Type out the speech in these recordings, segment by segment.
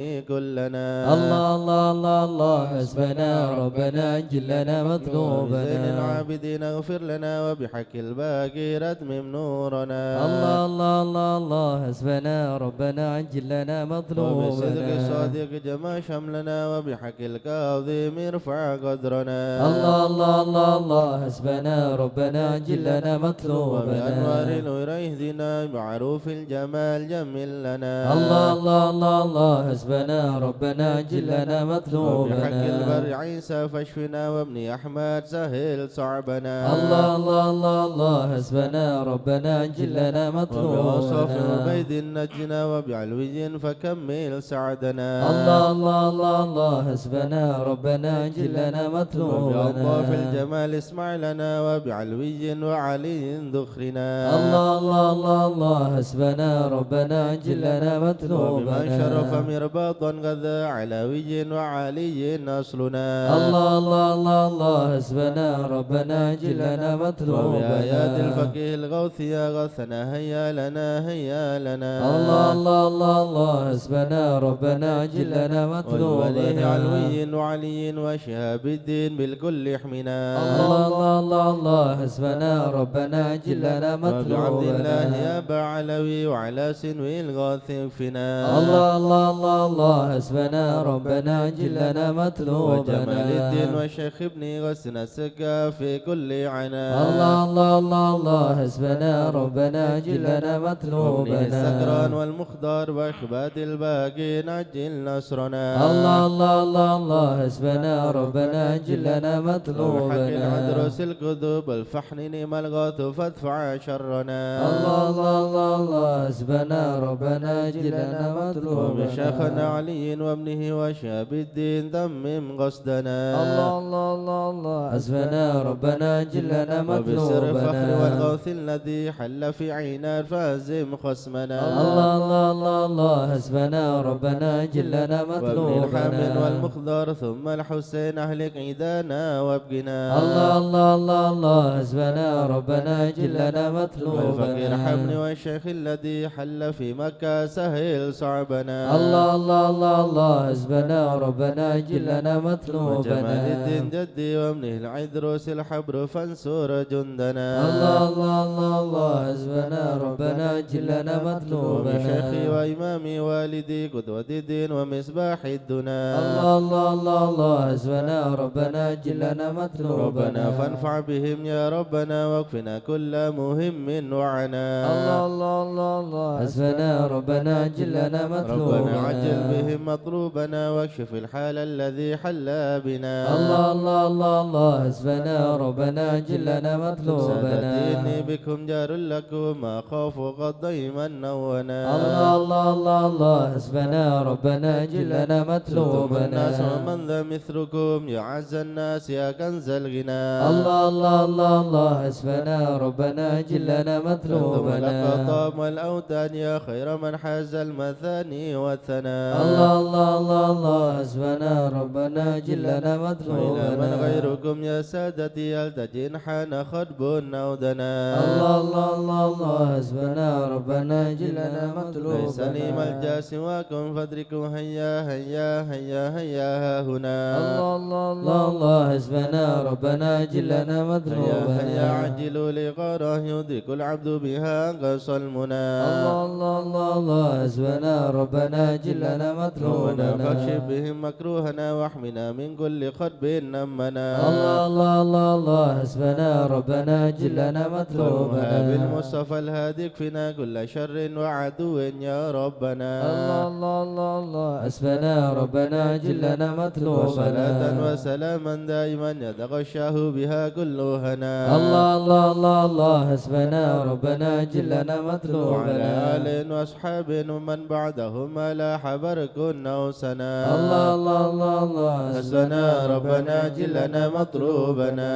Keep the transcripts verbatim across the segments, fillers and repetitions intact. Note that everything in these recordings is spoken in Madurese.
كلنا. الله، الله، الله، الله، حسبنا ربنا، عجل لنا مطلوبنا. بزين العابدين اغفر لنا، وبحق الباقي أتمم نورنا. الله، الله، الله، الله، حسبنا ربنا، عجل لنا مطلوبنا. وبالصدق الصادق جمع شملنا، وبحق الكاظم ارفع قدرنا. الله، الله، الله، الله، حسبنا ربنا، عجل لنا مطلوبنا. وبأنوار الهدى اهدنا، بحروف الجمال جمل لنا. الله، الله، الله، الله، حسبنا ربنا، عجل لنا مطلوبنا. وبحق البر عيسى فاشفنا، وابن أحمد سهل صعبنا. الله، الله، الله، الله، حسبنا ربنا، عجل لنا مطلوبنا. وبأوصاف عبيد نجنا، وبعلوي فكمل سعدنا. الله، الله، الله، الله، حسبنا ربنا، عجل لنا مطلوبنا. وبأوصاف الجمال اسمع لنا، وبعلوي وعلي ذخرنا. الله، الله، الله، الله، حسبنا ربنا، عجل لنا مطلوبنا. وبمن شرف مرباطا غذا علوي وعلي أصلنا. الله، الله، الله، الله، حسبنا ربنا، عجل لنا مطلوبنا. وبآيات الفقيه الغوث يا غوثنا، هيا لنا، هيا لنا. الله، الله، الله، الله، حسبنا ربنا، عجل لنا مطلوبنا. وبوليه علوي وعلي وشهاب الدين بالكل احمنا. الله، الله، الله، الله، حسبنا ربنا، عجل لنا مطلوبنا. وبعبد الله أبا علوي وعلى سنو الغوث اكفنا. الله، الله، الله، الله، حسبنا ربنا، عجل لنا مطلوبنا. وجمال الدين والشيخ ابن غوثنا السقا في كل عنا. الله، الله، الله، الله، حسبنا ربنا، عجل لنا مطلوبنا. وابنه السكران والمخضر وأخباد الباقين عجل نصرنا. الله، الله، الله، الله، حسبنا ربنا، عجل لنا مطلوبنا. وبحق العدروس الكذوب الفحن نعم الغوث فادفع شرنا. الله، الله، الله، الله، حسبنا ربنا، عجل لنا مطلوبنا. وبشيخنا علي وابنه وشهاب الدين تمم قصدنا. الله، الله، الله، الله، حسبنا ربنا، عجل لنا مطلوبنا. وبسر الفخر والغوث الذي حل في عينات فهزم خصمنا. الله، الله، الله، الله، حسبنا ربنا، عجل لنا مطلوبنا. وابن الحامل والمخضر ثم الحسين أهلك عيدنا وابقنا. الله، الله، الله، الله، حسبنا ربنا، عجل لنا مطلوبنا. والفقير حمل والشيخ الذي حل في مكة سهل صعبنا. الله، الله، الله، الله، حسبنا ربنا، عجل لنا مطلوبنا. وجمال الدين جدي وابنه العدروس الحبر فانصر جندنا. الله، الله، الله، الله، حسبنا ربنا، عجل لنا مطلوبنا. وبشيخي وإمامي والدي قدوة الدين ومصباح الدنا. الله، الله، الله، الله، حسبنا ربنا، عجل لنا مطلوبنا. ربنا فانفع بهم يا ربنا واكفنا كل مهم وعنا. الله، الله، الله، الله، حسبنا ربنا، عجل لنا مطلوبنا. ربنا عجل بهم مطلوبنا واكشف الحال الذي حل بنا. الله، الله، الله، الله، حسبنا ربنا، عجل لنا مطلوبنا. سادتي إني بكم جار لكم ما أخاف قد دائما نونا. الله، الله، الله، الله، حسبنا ربنا، عجل لنا مطلوبنا. أنتم الناس ومن ذا مثلكم يا أعز الناس يا كنز الغنى. الله، الله، الله، الله، حسبنا ربنا، عجل لنا مطلوبنا. أنتم الأقطاب والأوتاد يا خير من حاز المثاني والثنى. الله، الله، الله، الله، حسبنا ربنا، عجل لنا مطلوبنا. وإلى من غيركم يا سادتي ألتجئ إن حان خطب أو دنا. الله، الله، الله، الله، حسبنا ربنا، عجل لنا مطلوبنا. ليس لي ملجأ سواكم فادركوا هيا، هيا، هيا، هيا ها هنا. الله، الله، الله، الله، حسبنا ربنا، عجل لنا مطلوبنا. هيا، هيا عجلوا لي غارة يدرك العبد بها أقصى المنى. الله، الله، الله، الله، حسبنا ربنا، عجل لنا مطلوبنا. ربنا فاكشف بهم مكروهنا واحمنا من كل خطب نمنا. الله، الله، الله، الله، حسبنا ربنا، عجل لنا مطلوبنا. بالمصطفى الهادي اكفنا كل شر وعدو يا ربنا. الله، الله، الله، الله، حسبنا ربنا، عجل لنا مطلوبنا. وصلاة وسلاما دائما يتغشاه بها كل هنا. الله، الله، الله، الله، حسبنا ربنا، عجل لنا مطلوبنا. وعلى آله وأصحابه ومن بعدهم ما لاح برق أو سنا. الله، الله، الله، الله، حسبنا ربنا، عجل لنا مطلوبنا.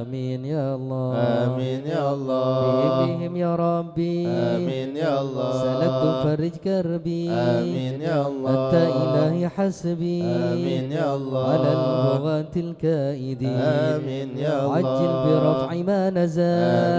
آمين يا الله. آمين يا الله. بهم يا ربي. آمين يا الله. سلكت فرج كربي. آمين يا الله. أنت إلهي حسبي. آمين يا الله. على البغاة الكائدين. آمين يا الله. عجل برفع ما نزل.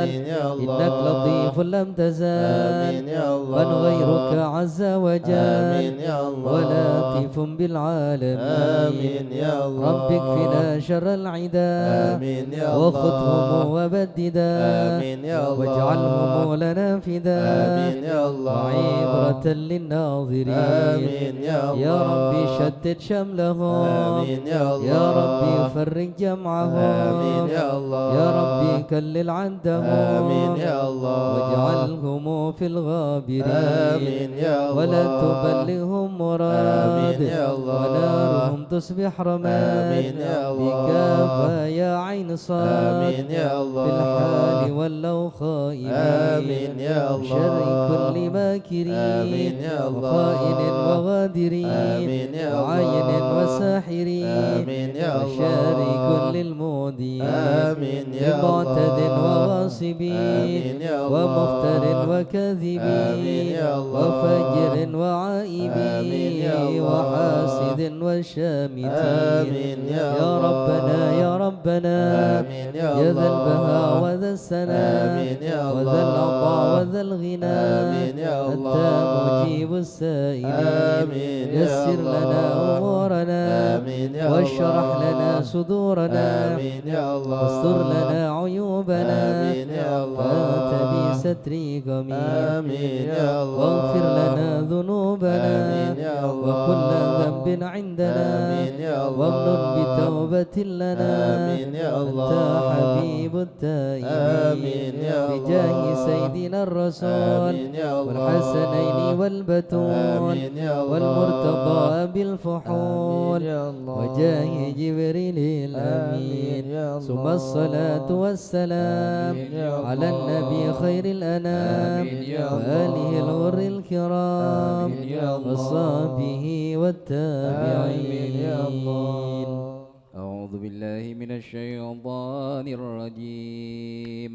آمين يا الله. إنك لطيف لم تزل. آمين يا الله. من غيرك عز وجل. آمين يا الله. ولطيف بالعالمين. آمين يا الله. رب اكفنا شر العدا. آمين يا الله. وخذهم وبددا. آمين يا الله. واجعلهم لنا فدا. آمين يا الله. وعبرة للناظرين. آمين يا الله. يا ربي شتت شملهم. آمين يا الله. يا ربي فرق جمعهم. آمين يا الله. يا ربي كلل عدهم. آمين يا الله. واجعلهم في الغابرين. آمين يا الله. ولا تبلغهم مراد. آمين يا الله. ونارهم تصبح رماد. آمين يا الله. بكافى يا عين صاد. آمين يا الله. في الحال واللو خائبين. آمين يا الله. شر كل ماكر. آمين يا الله. وخائن وغادر. آمين يا الله. وعين وساحر. آمين يا الله. وشر كل المؤذين. آمين يا الله. معتد وغاصب. آمين يا الله. ومفتر وكاذب. آمين يا الله. وفاجر وعائب. آمين يا الله. وحاسد وشامت. آمين يا يا الله. ربنا، يا ربنا. آمين يا يا ذا الله. البهاء وذا السناء. آمين يا وذا الله. العطاء وذا الغنى. آمين يا أنت الله. مجيب السائلين. آمين يا يسر لنا الله. أمورنا. آمين يا واشرح الله. لنا صدورنا. آمين يا الله. واستر لنا عيوبنا. آمين يا الله. فأنت بستر غميم. آمين يا الله. واغفر لنا ذنوبنا. آمين يا الله. وكل ذنب عندنا. آمين يا الله. وامنن بتوبة لنا. آمين يا الله. أنت حبيب التائبين. آمين يا الله. بجاه سيدنا الرسول. آمين يا الله. والحسنين والبتول. آمين يا الله. والمرتضى أبي الفحول. آمين يا الله. وجاه جبريل الأمين. آمين يا الله. ثم الصلاة والسلام آمين يا على الله. النبي خير الأنام. آمين يا الله. وآله الغر الكرام. آمين يا الله. وصحبه والتابعين. آمين يا الله. أعوذ بالله من الشيطان الرجيم.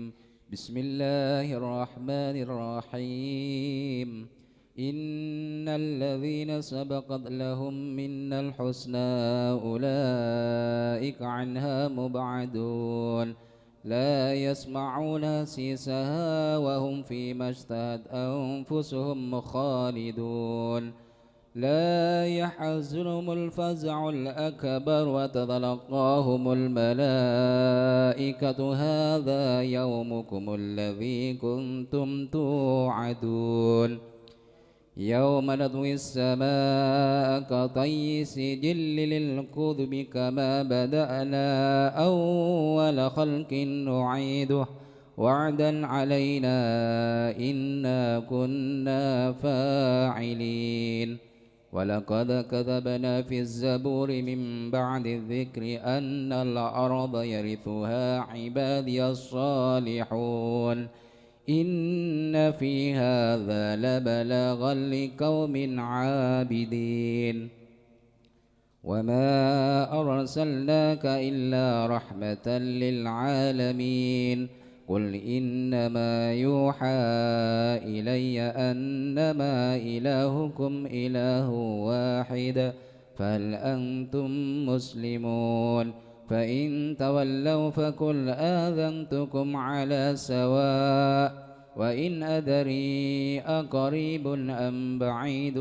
بسم الله الرحمن الرحيم. إن الذين سبقت لهم منا الحسنى أولئك عنها مبعدون. لا يسمعون حسيسها وهم فيما اشتهت أنفسهم خالدون. لا يحزنهم الفزع الأكبر وتتلقاهم الملائكة هذا يومكم الذي كنتم توعدون. يوم نطوي السماء كطي السجل للكتب كما بدأنا أول خلق نعيده وعدا علينا إنا كنا فاعلين. ولقد كتبنا في الزبور من بعد الذكر أن الأرض يرثها عبادي الصالحون. إن في هذا لبلاغا لقوم عابدين. وما أرسلناك إلا رحمة للعالمين. قل إنما يوحى إلي أنما إلهكم إله واحد فهل أنتم مسلمون؟ فإن تولوا فقل آذنتكم على سواء وإن أدري أقريب أم بعيد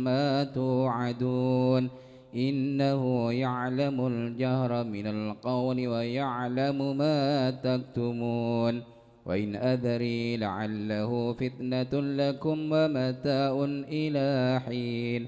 ما توعدون. إنه يعلم الجهر من القول ويعلم ما تكتمون. وإن أدري لعله فتنة لكم ومتاع إلى حين.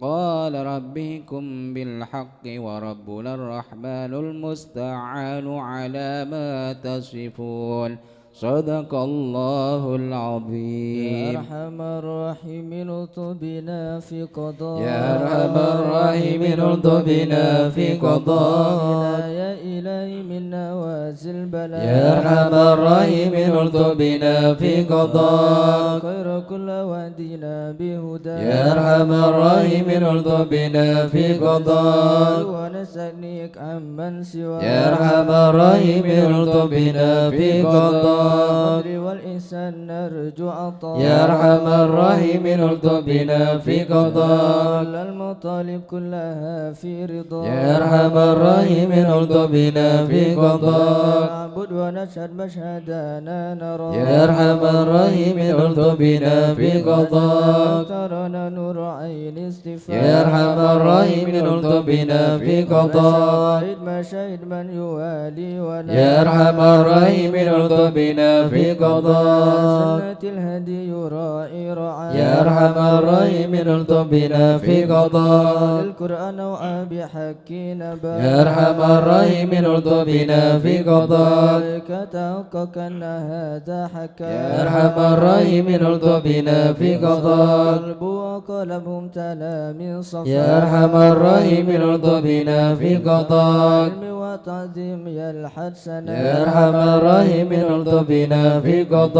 قال رب احكم بالحق وربنا الرحمن المستعان على ما تصفون. صدق الله العظيم. يا أرحم الراحمين ارض بنا في قضاء. يا أرحم الراحمين ارض بنا في قضاء. يا إلهي من نوازل البلاء. يا أرحم الراحمين ارض بنا في قضاء. خير كل وادينا بهداك. يا أرحم الراحمين ارض بنا في قضاء. ونسألك عمن سواك. يا أرحم الراحمين ارض بنا في قضاء. الفضل والإحسان نرجو عطاء. يا أرحم الراحمين الطف بنا في قضاء. كل المطالب كلها في رضاك. يا أرحم الراحمين الطف بنا في قضاك. نعبد ونشهد مشهدنا نرى. يا أرحم الراحمين الطف بنا في قضاك. ترانا نور عين يا أرحم الراحمين الطف بنا في قضاك. شهد ما شهد من يوالي ولا. يا أرحم الراحمين الطف بنا في قضاك. سنة الهدي يراعي رعايا. يا أرحم الراحمين الطف بنا في قضاك. القرآن أوعى بحق نبأ. يا أرحم الراحمين الطف بنا في قضاك. تحقق أن هذا حق يا أرحم الراحمين الطف بنا في قضاك. قلب وقلب ممتلأ من صفاء. يا أرحم الراحمين الطف بنا في قضاك. علم وتعظيم يلحد سنا. يا أرحم الراحمين الطف بنا في قضاك.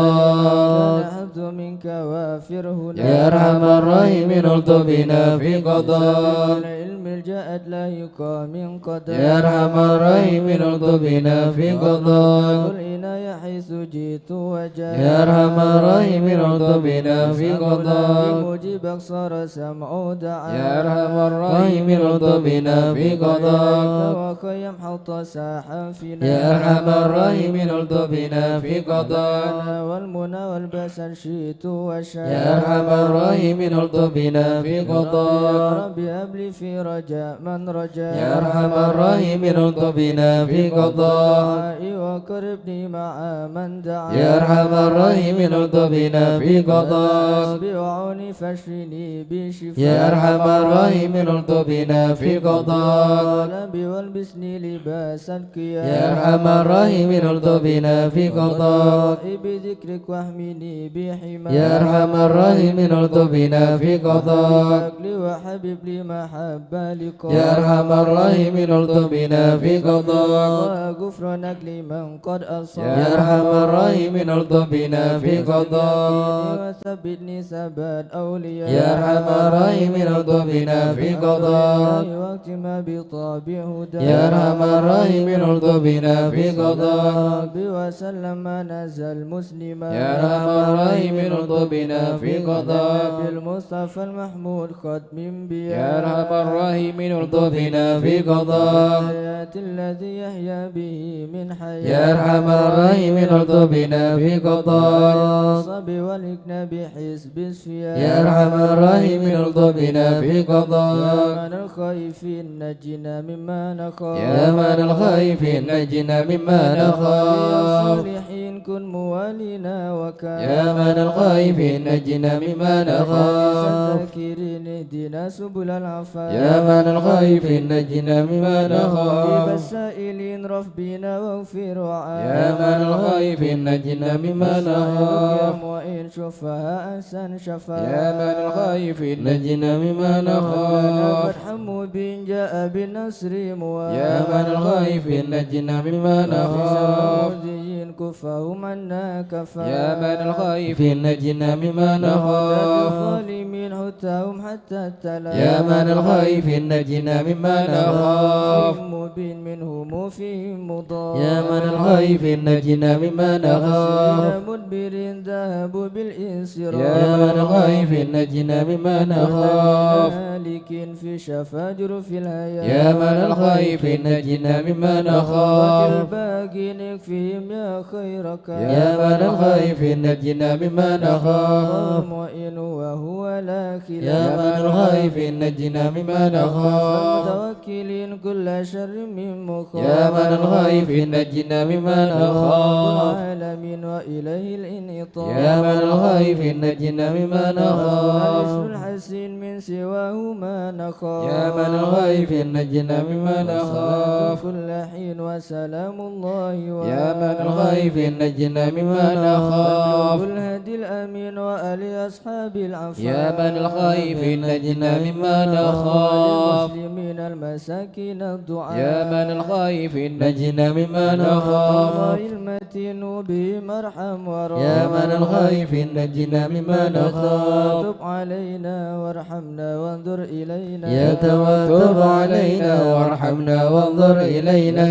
كان الحفظ منك وافر هنا. يا أرحم الراحمين الطف بنا في قضاك. العلم جاءت لا يقام من قدر. يا أرحم الراحمين الطف بنا في قضاك. قل إنايا حيث جئت وجاء. يا أرحم الراحمين الطف بنا في قضاك. بموجبك صار سمع دعاء. يا أرحم الراحمين الطف بنا في قضاك. وخيم حط ساحا فينا. يا أرحم الراحمين الطف بنا في قضاك. والمنى والبسر شئت وشاء. يا أرحم الراحمين الطف بنا في قضاك. رب هب لي في رجاء من رجا. يا أرحم الراحمين الطف بنا في قضاك. دعائي وقربني مع من دعا. يا أرحم الراحمين الطف بنا في قضاك. حسبي وعوني فاشفني بالشفاء. يا أرحم الراحمين الطف بنا في قضاك. قلبي والبسني لباس القيام. يا أرحم الراحمين الطف بنا في قضاك. بذكرك واحمني بحماك. يا أرحم الراحمين الطف بنا في قضاك. لي وحبب لي محبة لقاء. يا أرحم الراحمين الطف بنا في قضاك. وغفرانك لمن قد أصاب. يا أرحم الراحمين الطف بنا في قضاك. وثبتني ثبات أولياء. يا أرحم الراحمين الطف بنا في قضاك. واختمها بطاب هدى. يا أرحم الراحمين الطف بنا في قضاك. وسلم ما نزل مسلما. يا أرحم الراحمين الطف بنا في قضاك. بالمصطفى المحمود ختم بيا. يا أرحم الراحمين الطف بنا في قضاك. حياة الذي يحيا به من حياة. يا أرحم الراحمين الطف بنا في قضاك. صب والحقنا بحزب الصفياء. يا أرحم الراحمين الطف بنا في قضاك. يا أمان الخائفين نجنا مما نخاف. يا أمان الخائفين نجنا مما نخاف. يا صالحين كن موالينا وكافينا. يا أمان الخائفين نجنا مما نخاف. الذاكرين اهدنا سبل العفاف. يا أمان الخائفين نجنا مما نخاف. طبيب السائلين رف بنا واغفر وعافنا. يا أمان الخائفين نجنا مما نخاف. يا معين شفاء أحسن شفاء. يا أمان الخائفين نجنا مما نخاف. فتحا مبين جاء بالنصر موافقا. يا أمان الخائفين نجنا مما نخاف. المؤذيين كفهم عنا كفاء. يا أمان الخائفين نجنا مما نخاف. الظالمين حتهم حتى التلف. يا أمان الخائفين نجنا مما نخاف. مبين منهم فيهم مضاف. يا أمان الخائفين نجنا مما نخاف. مدبرين ذهبوا بالانصراف. يا أمان الخائفين نجنا مما نخاف. هالكين في شفا جرف الهيام. يا أمان الخائفين نجنا مما نخاف. الباقين اكفهم يا خير كافي. يا أمان الخائفين نجنا مما نخاف. المعين وهو لا خلاف. يا أمان الخائفين نجنا مما نخاف. المتوكلين كل شر من مخاف. يا أمان الخائفين نجنا مما نخاف. العالمين وإليه الانعطاف. يا أمان الخائفين نجنا مما نخاف. الاسم الحسين من سواه ما نخاف. يا أمان الخائفين نجنا مما نخاف. كل حين وسلام الله وآله. يا أمان الخائفين نجنا مما نخاف. الهادي الأمين وآل أصحاب العفاف. يا أمان الخائفين نجنا مما نخاف. المسلمين المساكين الضعاف. يا أمان الخائفين نجنا مما نخاف. المتين وبهم ارحم وارحم. يا أمان الخائفين نجنا مما نخاف. تب علينا وارحمنا وانظر إلينا. يا تواب تب علينا وارحمنا وانظر إلينا.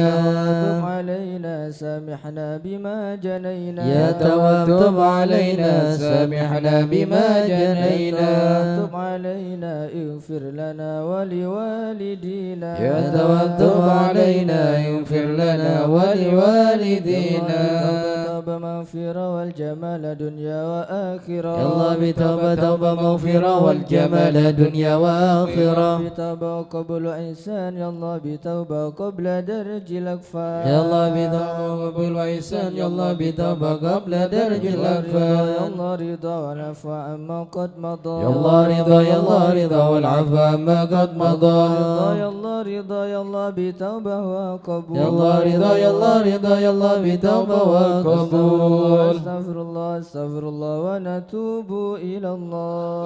تب علينا سامحنا بما جنينا. يا تواب تب علينا، سامحنا بما جنينا. يا تواب تب علينا، اغفر لنا ولوالدينا. يا تواب تب علينا، اغفر لنا ولوالدينا. يا الله بتوبة توبة مغفرة والجمال دنيا وآخرة. يا الله بتوبة توبة مغفرة والجمال دنيا وآخرة. بتوبة قبول إحسان، يا الله بتوبة قبل درج الأكفان. يا الله بتوبة قبول إحسان، يا الله بتوبة قبل درج الأكفان. يا الله رضا والعفو عما قد مضى. يا الله رضا، يا الله رضا والعفو عما قد مضى. رضا، يا الله رضا، يا الله بتوبة وقبول. يا الله رضا، يا الله رضا، يا الله بتوبة وقبول. أستغفر الله، أستغفر الله ونتوب إلى الله.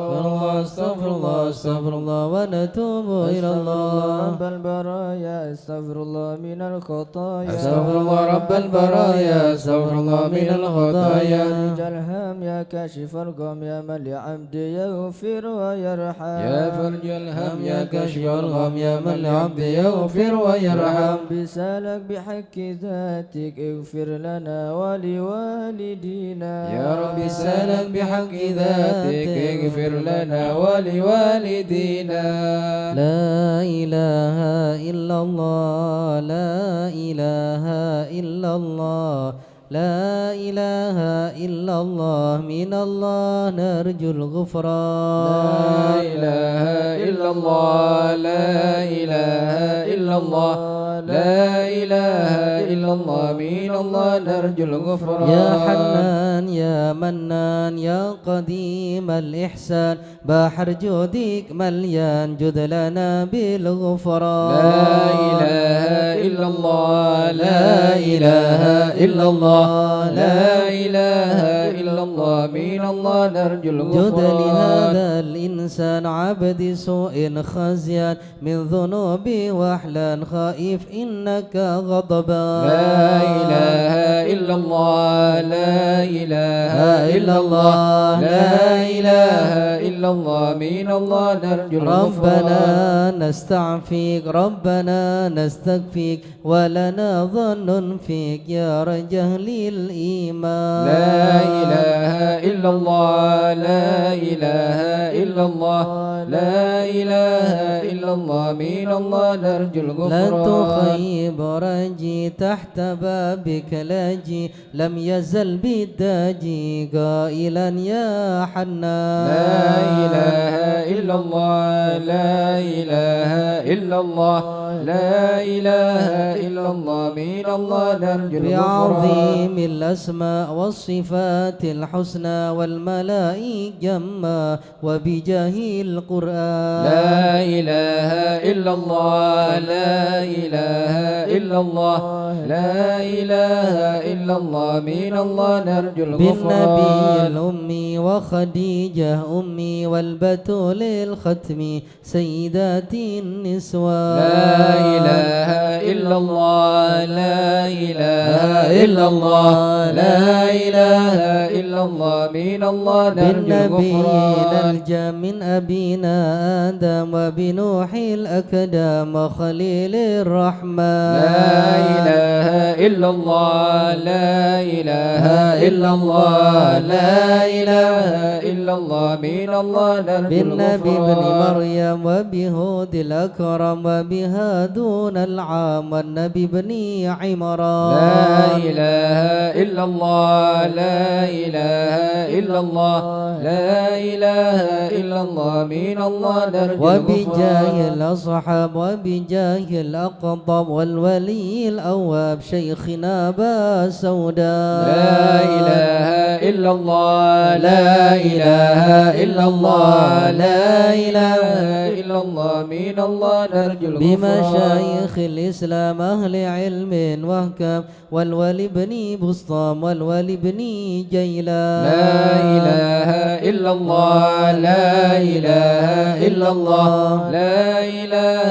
أستغفر الله، أستغفر الله، أستغفر الله ونتوب إلى أستغفر الله الله. رب البرايا، أستغفر الله من الخطايا. أستغفر الله رب البرايا، أستغفر الله من الخطايا. يا فرج الهم، يا كاشف الغم، يا من لعبده يغفر ويرحم. يا فرج الهم، يا كاشف الغم، يا من لعبده يغفر ويرحم. يا رب سالك بحق ذاتك اغفر لنا ولوالدينا. يا رب سالك بحق ذاتك اغفر لنا ولوالدينا. لا إله إلا الله، لا إله إلا الله، لا إله إلا الله، من الله نرجو الغفران. لا إله إلا الله، لا إله إلا الله، لا إله إلا الله، من الله نرجو الغفران. يا حنان، يا منان، يا قديم الإحسان، بحر جودك مليان، جد لنا بالغفران. لا إله إلا الله، لا إله إلا الله، لا إله إلا الله، من الله نرجو الغفران. جد لهذا الإنسان عبد سوء خزيان، من ذنوبي واحلان خائف إنك غضبان. لا إله إلا الله، لا إله إلا الله، لا إله إلا الله، من الله نرجو الغفران. ربنا نستعفيك، ربنا نستكفيك، ولنا ظن فيك يا رجا أهل الإيمان. لا إله إلا الله، لا إله إلا الله، لا إله إلا الله، من الله نرجو الغفران. لا تخيب رجي تحت بابك لاجي، لم يزل بالداجي قائلا يا حنان. لا إله إلا الله، لا إله إلا الله، لا إله إلا الله، من الله نرجو الغفران. بعظيم الأسماء والصفات الحسنى والملائكة جمّا وبجاه القرآن. لا إله إلا الله، لا إله إلا الله، لا إله إلا الله، من الله نرجو الغفران. بالنبي الأمي وخديجة أمي والبتول الختم سيدات النسوان. لا إله إلا الله، لا إله إلا الله، لا إله إلا الله، من الله نرجو الغفران. بالنبينا الجام من أبينا آدم وبنوح الأقدم وخليل الرحمن. لا إله إلا الله، لا إله إلا الله، لا إله إلا الله، من الله نرجو الغفران. بالنبي ابن مريم وبهود الأكرم وبهارون العام والنبي ابن عمران. لا إله إلا الله، لا إله إلا الله، لا إله إلا الله، من الله نرجو الغفران. وبجاه الأصحاب وبجاه الأقطاب والولي الأواب شيخنا أبا سوداء. لا إله إلا الله، لا إله إلا الله، لا إله إلا الله، من الله نرجو الغفران. بمشايخ الإسلام أهل علم وحكم والولي بن بسطام والولي بن جيلان. لا إله إلا الله، لا إله إلا الله، لا إله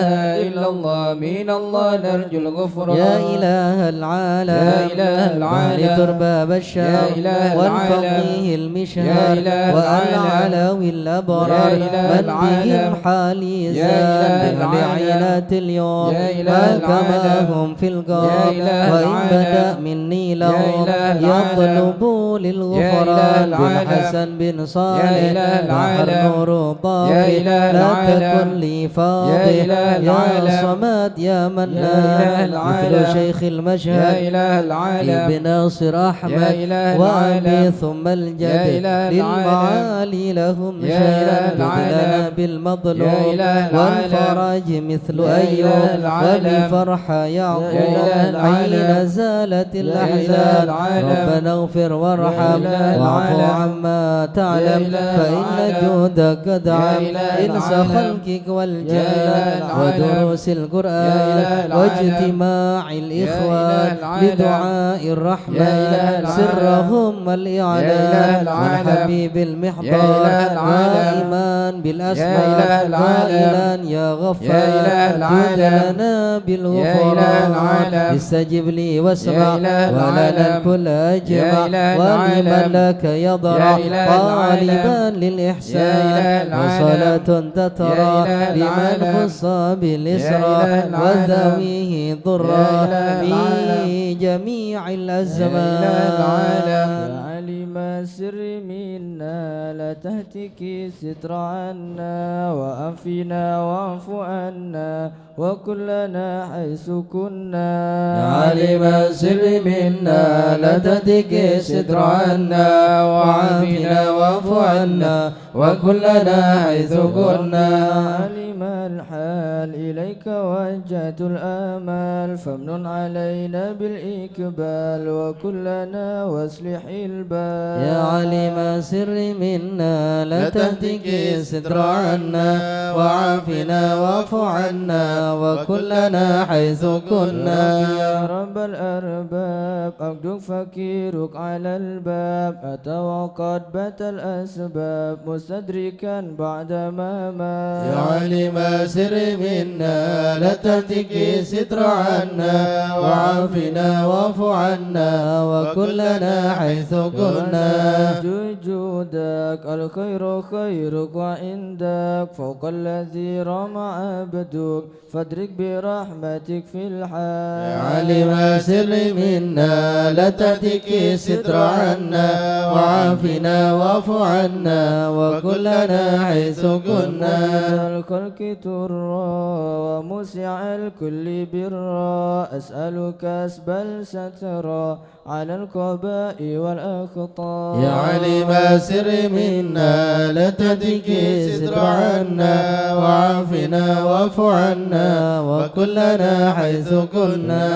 إلا الله، من الله نرجو الغفران. يا إله العالم، يا إله العالم، بارك ترباب الشام، يا إله العالم، وانفض به المشهد، يا إله وأعل العالم، علو الأبرار، يا إله من بهم العالم، حالي يا إله زاد العالم، لعنا اليوم يا إله ما كما العالم. هم في الغار يا إله وإن العالم. بدأ مني يا لهم إله العالم. يطلب يا إله للغفران العالم. بالحسن بن يا صالح إله بحر العالم. نور يا طافي إله لا العالم. تكن لي فاضح يا إله يا العالم. صمد يا يا إله منان مثل العالم. شيخ يا المشهد إله العالم. ابن ناصر يا أحمد إله وأبي العالم. ثم يا الجد إله العالم. للمعالي لهم يا إله شان العالم. بدلنا بالمظلوم يا إله العالم. والفرج مثل يا أيوب إله العالم. وبفرحة يا يعقوب إله العالم. حين زالت يا إله الأحزان. العالم. ربنا اغفر يا وارحم إله واعف العالم. عما يا تعلم إله فإن العالم. جودك قد يا عم إله إنس العالم. خلقك يا والجنة إله العالم. ودروس القرآن يا إله العالم. واجتماع يا الإخوان إله العالم. بدعاء الرحمن يا إله العالم. سرهم الإعلان يا إله العالم. والحبيب يا المحضار إله العالم. قائما بالأسماء يا إله العالم. قائلا يا يا غفار إله العالم. جد لنا يا إله بالغفران العالم. استجب لي واسمع يا إله ولنا العالم. الكل أجمع يا إله ولمن العالم. لك يضرع يا إله العالم. طالبا للإحسان يا إله العالم. وصلاة تترى يا إله لمن العالم. خص بالإسراء يا إله العالم. وذويه ضرا يا إله في العالم. جميع يا إله الأزمان. العالم. يا عالم السر منا لا تهتك الستر عنا وعافنا واعف عنا وكن لنا حيث كنا. يا عالم السر منا لا تهتك الستر عنا وعافنا واعف عنا وكن لنا حيث كنا. عالم الحال إليك وجهت الآمال فامنن علينا بالإقبال وكن لنا واصلح البال. يا عالم السر منا لا تهتك الستر عنا وعافنا واعف عنا وكن لنا حيث كنا. يا رب الأرباب عبدك فقيرك على الباب أتى وقد بات الأسباب مستدركا بعد ما مات. يا عالم السر منا لا تهتك الستر عنا وعافنا واعف عنا وكن لنا حيث كنا. نرجو جودك الخير خيرك وعندك فوق الذي رام عبدك فادرك برحمتك في الحال. يا عالم السر منا لا تهتك الستر عنا وعافنا واعف عنا وكن لنا حيث كنا. خير الخلق طرا وموسع الكل برا أسألك أسبل سترا على القبائل والأخطاء. يا عالم السر منا لا تهتك الستر عنا وعافنا واعف عنا وكن لنا حيث كنا.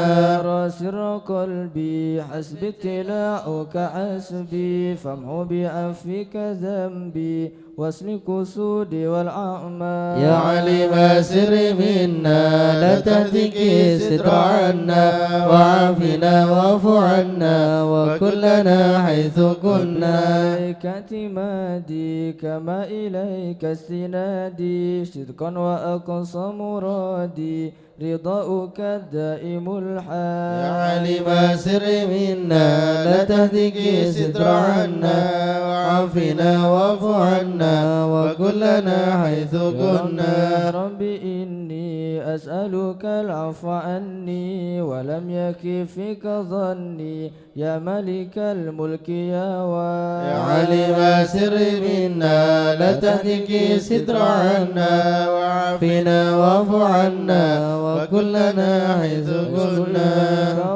أرى سر قلبي حسبي ابتلاؤك حسبي فامحو بعفوك ذنبي واصلح قصودي والأعمال. يا عالم السر منا لا تهتك الستر عنا وعافنا واعف عنا وكن لنا حيث كنا. إليك اعتمادي كما إليك استنادي صدقا وأقصى مرادي رضاؤك الدائم الحال. يا عالم السر منا لا تهتك الستر عنا وعافنا واعف عنا وكن لنا حيث كنا. رب إني أسألك العفو عني ولم يخب فيك ظني يا مالك الملك يا واحد. يا عالم السر منا لا تهتك الستر عنا وعافنا واعف عنا وكن لنا حيث كنا.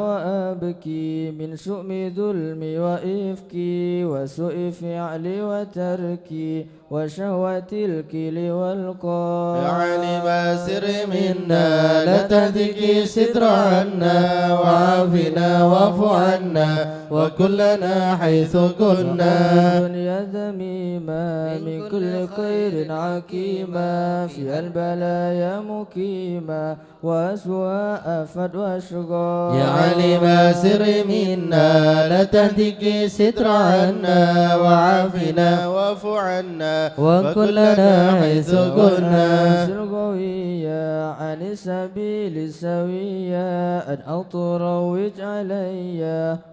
وأبكي من شؤم ظلمي وإفكي وسوء فعلي وتركي وشهوة الكيل والقال. يا عالم السر منا لا تهتك الستر عنا وعافنا واعف عنا وكن لنا حيث كنا. الدنيا ذميمة من كل خير عقيمة فيها البلايا مقيمة وأسوأ أفات وأشقى. يا عالم السر منا لا تهتك الستر عنا وعافنا واعف عنا وكن لنا حيث كنا. أنزل قويا عن السبيل السوية أن أتروج علي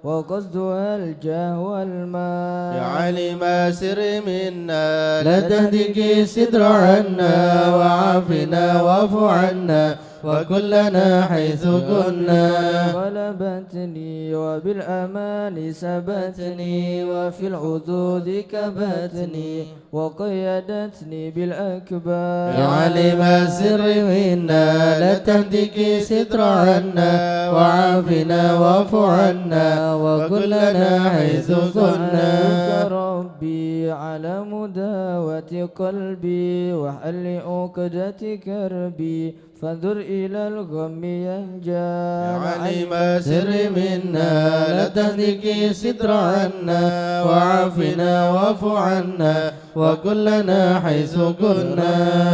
وقصدها الجاه والمال. يا عالم السر منا لا تهتك الستر عنا وعافنا واعف عنا وكن لنا حيث كنا. غلبتني وبالأمان سبتني وفي الحدود كبتني وقيدتني بالأكباد. يا عالم السر منا لا تهتك الستر عنا وعافنا واعف عنا وكن لنا حيث كنا. أسألك ربي على مداواة قلبي وحل عقدة كربي فانظر إلى الغم ينجلي. يا عالم السر منا لا تهتك الستر عنا وعافنا واعف عنا وكن لنا حيث كنا.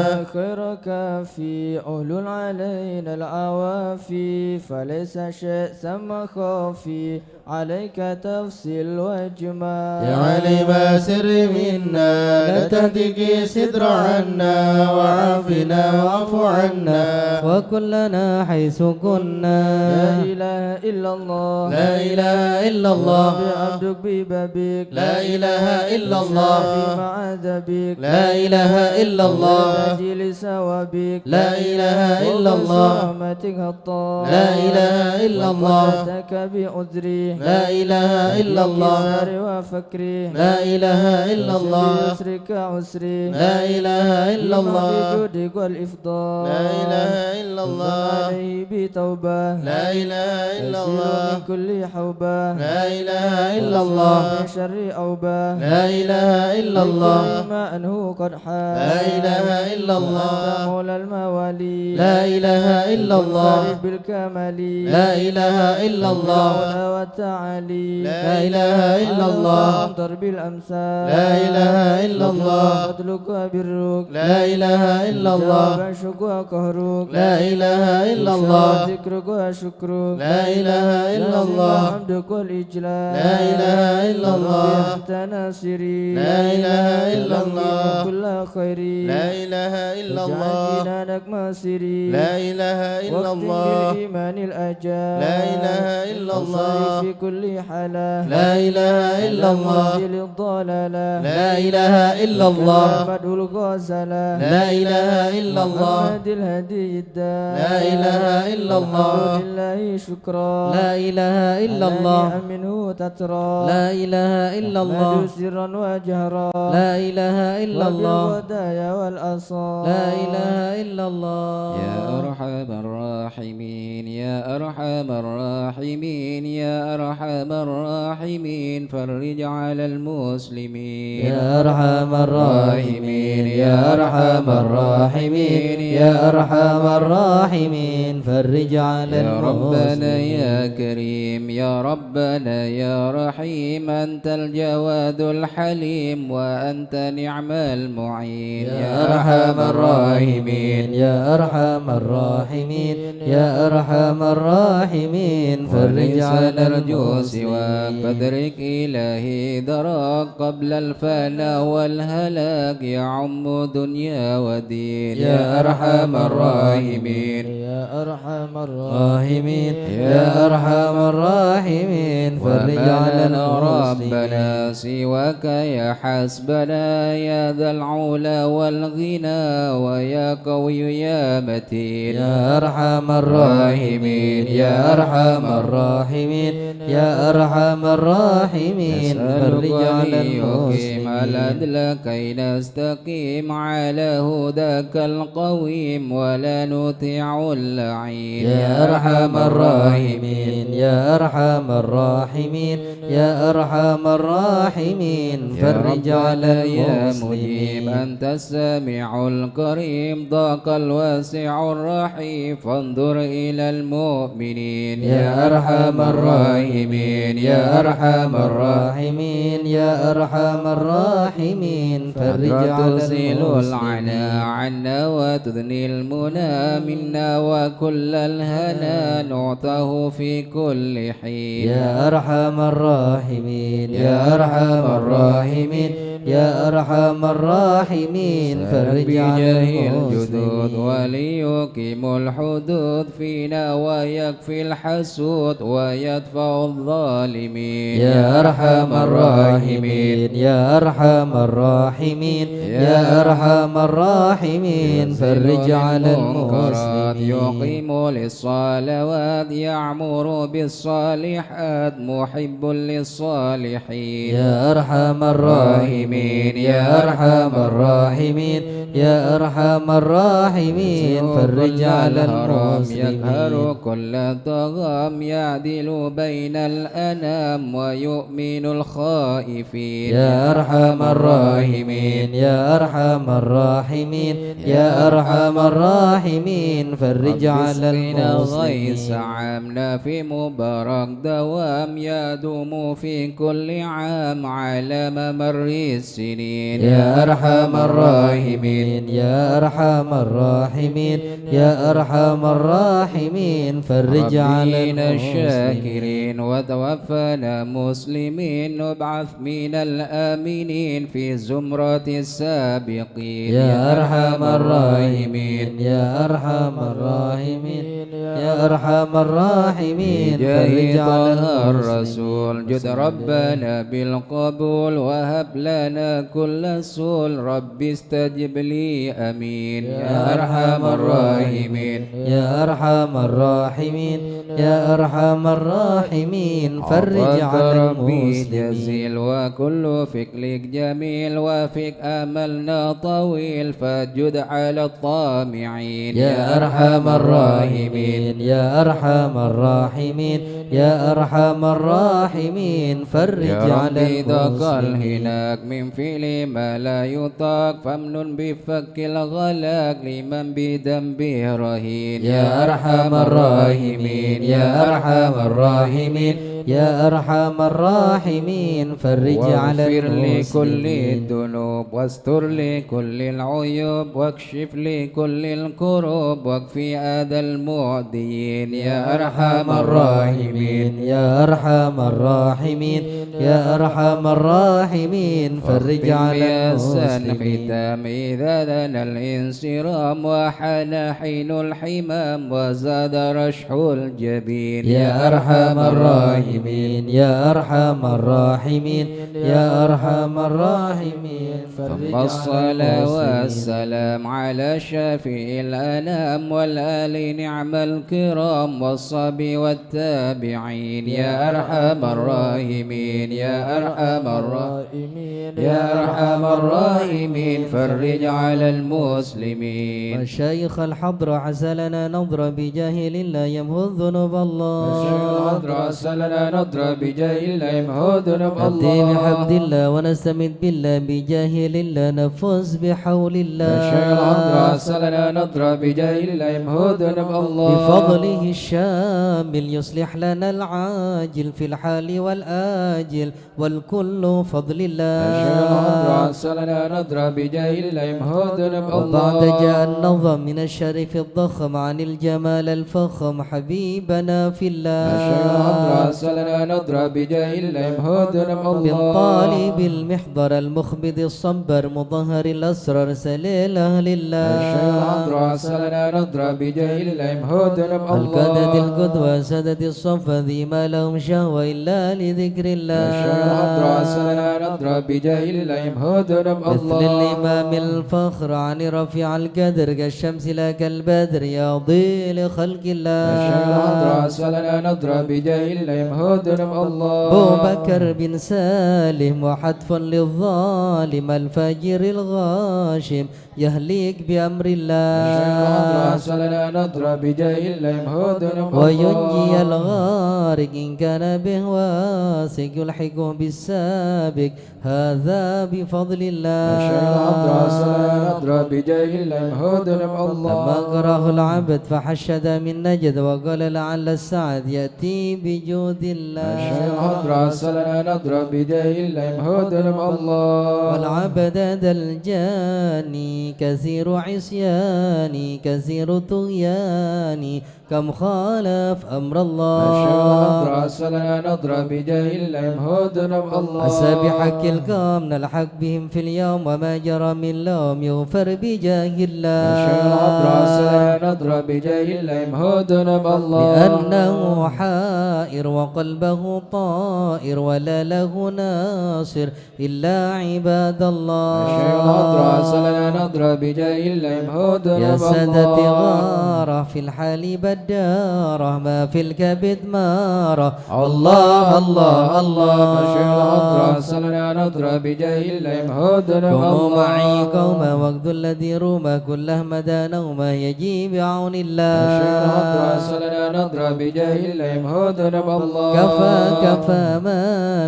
يا خير كافي احلل علينا العوافي فليس شيء ثم خافي عليك تفصل واجمل. يا عالم السر منا لا تهتك الستر عنا وعافنا واعف عنا وكن لنا حيث كنا. لا إله إلا الله. لا إله إلا الله. ربي عبدك ببابك. لا إله إلا الله. بما عذبك. لا إله إلا الله. بتاج لثوابك. لا إله إلا الله. رحمتك غطى. لا إله إلا الله. وقدرتك بعذري. لا إله إلا الله. بكبري وفقري. لا إله إلا الله. بيسرك عسري. لا إله إلا الله. بجودك والإفضال. لا إله إلا الله. عليه بتوبة. لا إله إلا الله. من كل حوبة. لا إله إلا الله. من شر أوبة. لا إله إلا الله. ما أنه قد لا إله إلا الله. أنت مولى الموالي. لا إله إلا الله. منفرد بالكمال. لا إله إلا الله. العلا والتعالي. لا إله إلا الله. أنت ضرب الأمثال. لا إله إلا الله. فضلك وبرك. لا إله إلا الله. جاب عرشك وقهرك. لا إله إلا الله. ذكرك وشكرك. لا إله إلا الله. حمدك والإجلال. لا إله إلا الله. أنت ناصري. لا إله إلا الله. كل خيري. لا إله إلا الله. جنانك مصيري. لا إله إلا الله. بالإيمان الأجل. لا إله إلا الله. في كل حالة. لا إله إلا الله. وزيل الضلالة. لا إله إلا الله. محمد الغزالة. لا إله إلا الله. محمد الهادي الداعي. لا إله إلا الله. الحمد لله شكرا. لا إله إلا الله. منه تترى. لا إله إلا الله. سرا وجهرا. لا إله إلا الله. وبالغدايا والأصال. لا إله إلا الله. يا أرحم الراحمين، يا أرحم الراحمين، يا أرحم الراحمين، فرج على المسلمين. يا أرحم الراحمين، يا أرحم الراحمين، يا أرحم الراحمين، فرج على يا ربنا يا المسلمين. كريم، يا ربنا يا رحيم، أنت الجواد الحليم، وأنت نعم المعين. يا أرحم الراحمين، يا أرحم الراحمين، يا أرحم الراحمين، فرج وليس على نرجو سواك، المسلمين. فادرك إلهي درك قبل الفنا والهلاك، يعم دنيا ودين. يا أرحم الراحمين. يا أرحم الراحمين. يا أرحم الراحمين، فرج وما على لنا المسلمين. ربنا سواك يا حسبنا، يا ذا العلا والغنى، ويا قوي يا متين. يا أرحم الراحمين، يا أرحم الراحمين، يا أرحم الراحمين، نسألك فرج أن على يقيم المسلمين. العدل كي نستقيم على هداك القويم، ولا نطيع اللعين. يا أرحم الراحمين، يا أرحم الراحمين، يا أرحم الراحمين، يا فرج على ربنا يا المسلمين. مجيب، أنت السميع القريب، ضاق الواسع الرحيب، فانظر إلى المؤمنين. يا أرحم الراحمين، يا أرحم الراحمين، يا أرحم الراحمين، فرج على تزيل المسلمين. العنا عنا وتدني المنى منا، وكل الهنا نعطاه في كل حين. يا أرحم الراحمين، يا أرحم الراحمين، يا أرحم الراحمين، فرج على المسلمين. وليقيم الحدود فينا ويكفي الحسود ويدفع الظالمين. يا أرحم الراحمين، يا أرحم الراحمين، يا أرحم الراحمين، فرج على المسلمين. يقيم للصلوات، يعمر بالصالحات، محب للصالحين. يا أرحم الراحمين، يا أرحم الراحمين، يا أرحم الراحمين، فرج على المسلمين. يقهر كل طغام، يعدل بين الأنام، ويؤمن الخائفين. يا أرحم الراحمين، يا أرحم الراحمين، يا أرحم الراحمين، فرج على المسلمين. غيث عام نافع مبارك دوام، يدوم في كل عام على ممر السنين. يا أرحم الراحمين، يا أرحم الراحمين، يا أرحم الراحمين، فرج على المسلمين. الشاكرين وتوفنا مسلمين، وابعث من الآمنين في زمرة السابقين. يا أرحم الراحمين، يا أرحم الراحمين، يا أرحم الراحمين، فرج على المسلمين. الرسول، جد ربنا بالقبول، وهب لنا كل سول، رب استجب لي، آمين. يا أرحم الراحمين، يا أرحم الراحمين، يا أرحم الراحمين، فرج على المسلمين. جزيل وكل فعلك جميل، وفق أملنا طويل، فجد على الطامعين. يا أرحم الراحمين، يا أرحم الراحمين، يا أرحم الراحمين، فرج على المسلمين. من فعل ما لا يطاق، فامنن بفك الغلاق لمن بذنبه رهين. يا أرحم الراحمين، يا أرحم الراحمين، يا أرحم الراحمين، فرج على المسلمين. واغفر لكل الذنوب، واستر لكل العيوب، واكشف لكل الكروب، واكف أذى المؤذين. يا أرحم الراحمين، يا أرحم الراحمين، يا أرحم الراحمين، فرج على المسلمين. الختام إذا دنا الانصرام، وحان حين الحمام، وزاد رشح الجبين. يا أرحم الراحمين، يا أرحم الراحمين، يا أرحم الراحمين، فرج على المسلمين. الصلاة والسلام على شفيع الأنام، والآل نعم الكرام، والصحب والتابعين. يا أرحم الراحمين، يا أرحم الراحمين، يا أرحم الراحمين، فرج على المسلمين. مشايخ الحضرة، عسى لنا نظرة بجاه لله يمحو ذنوب الله. مشايخ الحضرة، عسى لنا نظرة بجاه لله يمحو ذنوب الله. نهدي بحمد الله ونستمد بالله بجاه لله نفوز بحول الله. مشايخ الحضرة، عسى لنا نظرة بجاه لله يمحو ذنوب الله. بفضله الشامل يصلح لنا العاجل في الحال والآجل. والكل فضل الله. الحضرة، عسى لنا نظرة بجاه الله يمحو ذنوب الله. وبعد جاء النظم من الشريف الضخم عن الجمال الفخم حبيبنا في الله. الحضرة، عسى لنا نظرة بجاه الله يمحو ذنوب الله. من طالب المحضر المخبد الصبر مظهر الأسرار سليل أهل الله. الحضرة، عسى لنا نظرة بجاه الله يمحو ذنوب الله. القدد القدوة سادة الصف ذي ما لهم شهوة إلا لذكر الله. الحضرة، عسى لنا نظرة بجاه الله يمحو ذنوب الله. مثل الإمام الفخر عن رفيع القدر كالشمس لا كالبدر يضيء لخلق الله. الحضرة، عسى لنا نظرة بجاه الله يمحو ذنوب الله. أبو بكر بن سالم وحتف للظالم الفاجر الغاشم يهلك بأمر الله. الحضرة، عسى لنا نظرة بجاه الله يمحو ذنوب الله. وينجي الغارق إن كان به واثق يلحقه بالسابق هذا بفضل الله. الحضرة، عسى لنا نظرة بجاه الله يمحو ذنوب الله. لما قرأه العبد فحشد من نجد وقال لعل السعد يأتي بجود الله. الحضرة، عسى لنا نظرة بجاه الله يمحو ذنوب الله. والعبد ذا الجاني كثير عصياني كثير طغياني كم خالف أمر الله. الشيخ الحضرة أرسلنا نضرب بجاه الله محمود الله. أسبح كل كام نلحق بهم في اليوم وما جرى من لوم يغفر بجاه الله. الشيخ الحضرة أرسلنا نضرب بجاه الله محمود الله. لأنه حائر وقلبه طائر ولا له ناصر إلا عباد الله. الشيخ الحضرة أرسلنا نضرب بجاه الله محمود يا سادتي الله. غارة في الحال بدارة ما في الكبد مارة. الله، الله، الله. الشيخ الحضرة أرسلنا نضرب بجاه الله محمود قوموا الله. معي قوما واغدوا الذي روما كله مدى نوما يجيء بعون الله. الشيخ الحضرة أرسلنا نضرب بجاه الله محمود الله. كفى، كفى ما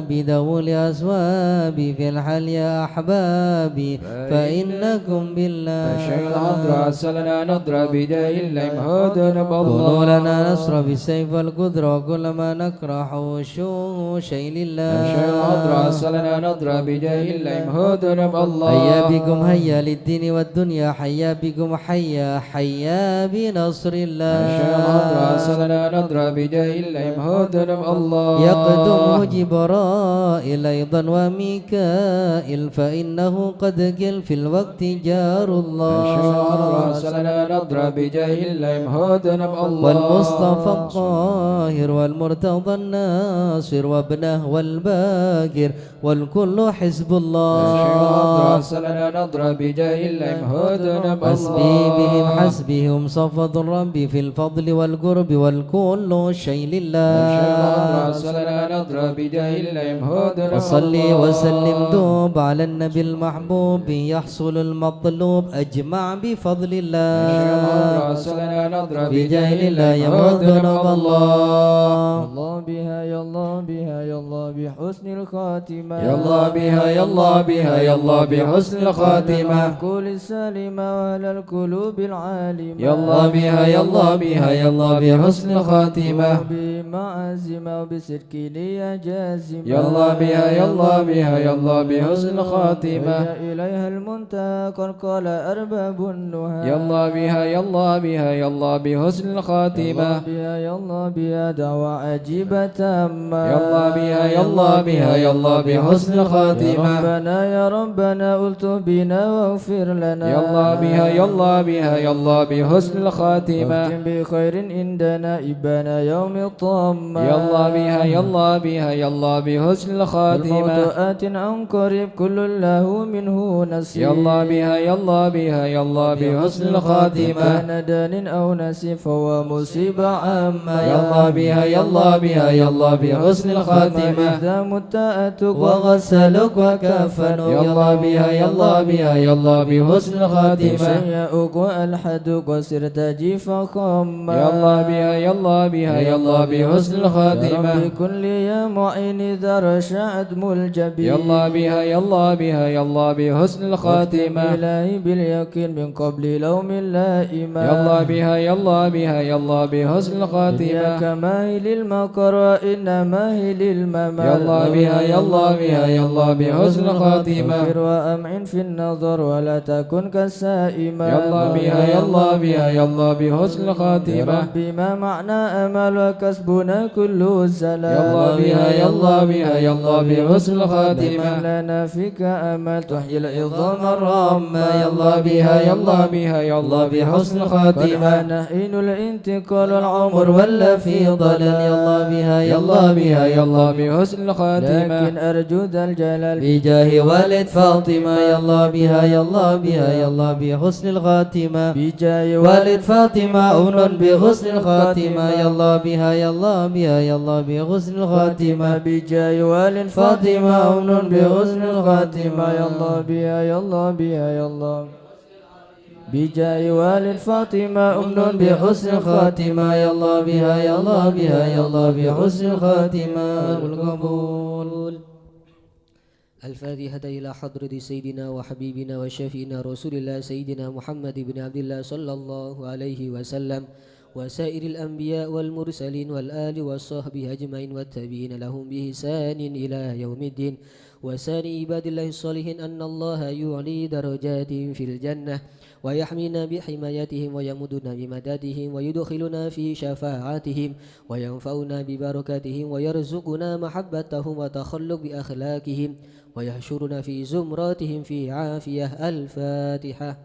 بذوي الأصواب في الحال يا أحبابي، فإنكم بالله. الشيخ الحضرة أرسلنا نضرب بجاه الله محمود الله. كونوا لنا نصرا بالسيف والقدرة وكل ما نكره شيء لله. الشيخ الحضرة أرسلنا نضرب بجاه الله محمود الله. هيا بكم هيا للدين والدنيا، حيا بكم حيا، حيا بنصر الله. الشيخ الحضرة أرسلنا نضرب بجاه الله محمود الله. يقدمه جبرائيل أيضا وميكائيل، فإنه قد قيل في الوقت جار الله. الشيخ الحضرة أرسلنا نضرب بجاه الله محمود الله. والمصطفى الطاهر والمرتضى الناصر وابنه والباقر والكل حزب الله. الشيخ الحضرة أرسلنا نضرب بجاه الله محمود الله. حسبي بهم حسبي هم صفوة ربي في الفضل والقرب والكل شيء لله. الشيخ الحضرة أرسلنا نضرب بجاه الله محمود الله. وصلي وسلم دوب على النبي المحبوب يحصل المطلوب أجمع بفضل الله. الشيخ الحضرة أرسلنا نضرب بجاه الله محمود الله. الله بها يا الله بها يا الله بحسن الخاتمة. يا الله بها، يا الله بها، يا الله بحسن الخاتمة. كل السالمة وعلى القلوب العالمة. يا الله بها، يا الله بها، يا الله بحسن الخاتمة. بما عزم وبصدق نية جازمة. يا الله بها، يا الله بها، يا الله بحسن الخاتمة. يا إليها المنتهى قد قال أرباب النهى. يا الله بها، يا الله بها، يا الله بحسن الخاتمة. يا الله بها، يا الله بها دعوة عجيبة تامة. يا الله بها، يا الله بها، يا الله بحسن الخاتمة. يا ربنا، يا ربنا الطف بنا واغفر لنا. يا الله بها، يا الله بها، يا الله بحسن الخاتمة. واختم بخير عند نائبنا يوم الطامة. يا الله بها، يا الله بها، يا الله بحسن الخاتمة. الموت آت عن قريب كل له منه نصيب. يا الله بها، يا الله بها، يا الله بحسن الخاتمة. كان دان أو نسيب فهو مصيبة عامة. يا الله بها، يا الله بها، يا الله بحسن الخاتمة. إذا مت أتوك وغسلوك وكفنوك. يا الله بها، يا الله بها، يا الله بحسن الخاتمة. شيعوك وألحدوك وصرت جيفا خاما. يا الله بها، يا الله بها، يا الله بحسن الخاتمة. يا رب كن لي يا معين إذا رشعت ملجبي. يا الله بها، يا الله بها، يا الله بحسن الخاتمة. واختم إلهي باليقين من قبل لوم اللائمة. يا الله بها، يا الله بها، يا الله بحسن الخاتمة. دنياك ما هي للمقر وإنما هي للممر. يا الله بها، يا الله بها، يا الله بحسن الخاتمة. أبشر وأمعن في النظر ولا تكن كالسائمة. يا الله بها، يا الله بها، يا الله بحسن الخاتمة. يا ربي ما معنى أمل وكسبنا كله زلل. يا الله بها، يا الله بها، يا الله بحسن الخاتمة. لنا فيك أمل تحيي العظام الرامة. يا الله بها، يا الله بها، يا الله بحسن الخاتمة. قد حان حين الانتقال والعمر ولى في ضلال. يا الله بها، يا الله بها، يا الله بحسن الخاتمة. لكن أرجو ذا الجلال بجاه والد فاطمة. يا الله بها، يا الله بها، يا الله بحسن الخاتمة. بجاه والد فاطمة أمن بحسن الخاتمة. يا الله بها، يا الله بها، يا الله بحسن الخاتمة. بجاه والد فاطمة أمن بحسن الخاتمة. يا الله بها، يا الله بها، يا الله. بجاه والد فاطمة أمن بحسن الخاتمة. يا الله بها، يا الله بها، يا الله بحسن الخاتمة. القبول. الفاتحة إلى حضرة سيدنا وحبيبنا وشفيعنا رسول الله سيدنا محمد بن عبد الله صلى الله عليه وسلم. وسائر الأنبياء والمرسلين والآل وصحبه أجمعين والتابعين لهم بإحسان إلى يوم الدين. وسائر عباد الله الصالحين أن الله يعلي درجاتهم في الجنة ويحمينا بحمايتهم ويمدنا بمددهم ويدخلنا في شفاعتهم وينفعنا ببركتهم ويرزقنا محبتهم وتخلق بأخلاقهم ويحشرنا في زمرتهم في عافية. الفاتحة.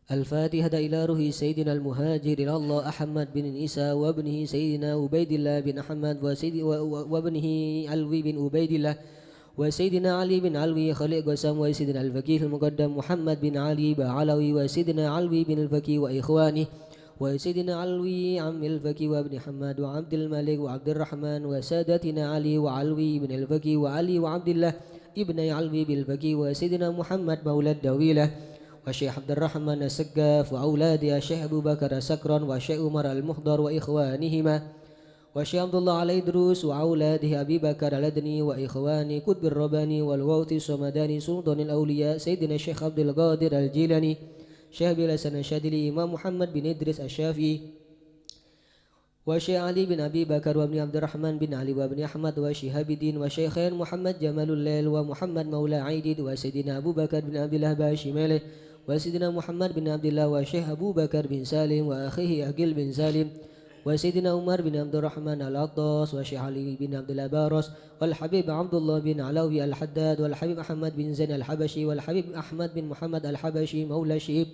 الفاتحة إلى روح سيدنا المهاجر إلى الله أحمد بن عيسى وابنه سيدنا عبيد الله بن أحمد وسيد-، و-، و-، وابنه علوي بن عبيد الله وسيدنا علي بن علوي خليل قسام وسيدنا الفقيه المقدم محمد بن علي بعلوي وسيدنا علوي بن الفقيه وإخوانه وسيدنا علوي عم الفقيه وابن حماد وعبد الملك وعبد الرحمن وسادتنا علي وعلوي بن الفقيه وعلي وعبد الله ابن علوي بالفقيه وسيدنا محمد مولى الدولة والشيخ عبد الرحمن السقاف وأولاده الشيخ أبو بكر السكران والشيخ عمر المحضر وإخوانهما والشيخ عبد الله الإدريس وأولاده أبي بكر العدني وإخوانه قطب الرباني والغوث الصمداني سلطان الأولياء سيدنا الشيخ عبد القادر الجيلاني شيخ أبي الحسن الشاذلي إمام محمد بن إدريس الشافعي والشيخ علي بن أبي بكر وابن عبد الرحمن بن علي وابن أحمد وشهاب الدين والشيخين محمد جمال الليل ومحمد مولى عيديد وسيدنا أبو بكر بن عبد الله باشماله وسيدنا محمد بن عبد الله والشيخ أبو بكر بن سالم وأخيه عقيل بن سالم وسيدنا عمر بن عبد الرحمن العطاس والشيخ علي بن عبد الله باروس والحبيب عبد الله بن علوي الحداد والحبيب أحمد بن زين الحبشي والحبيب أحمد بن محمد الحبشي مولى الشيب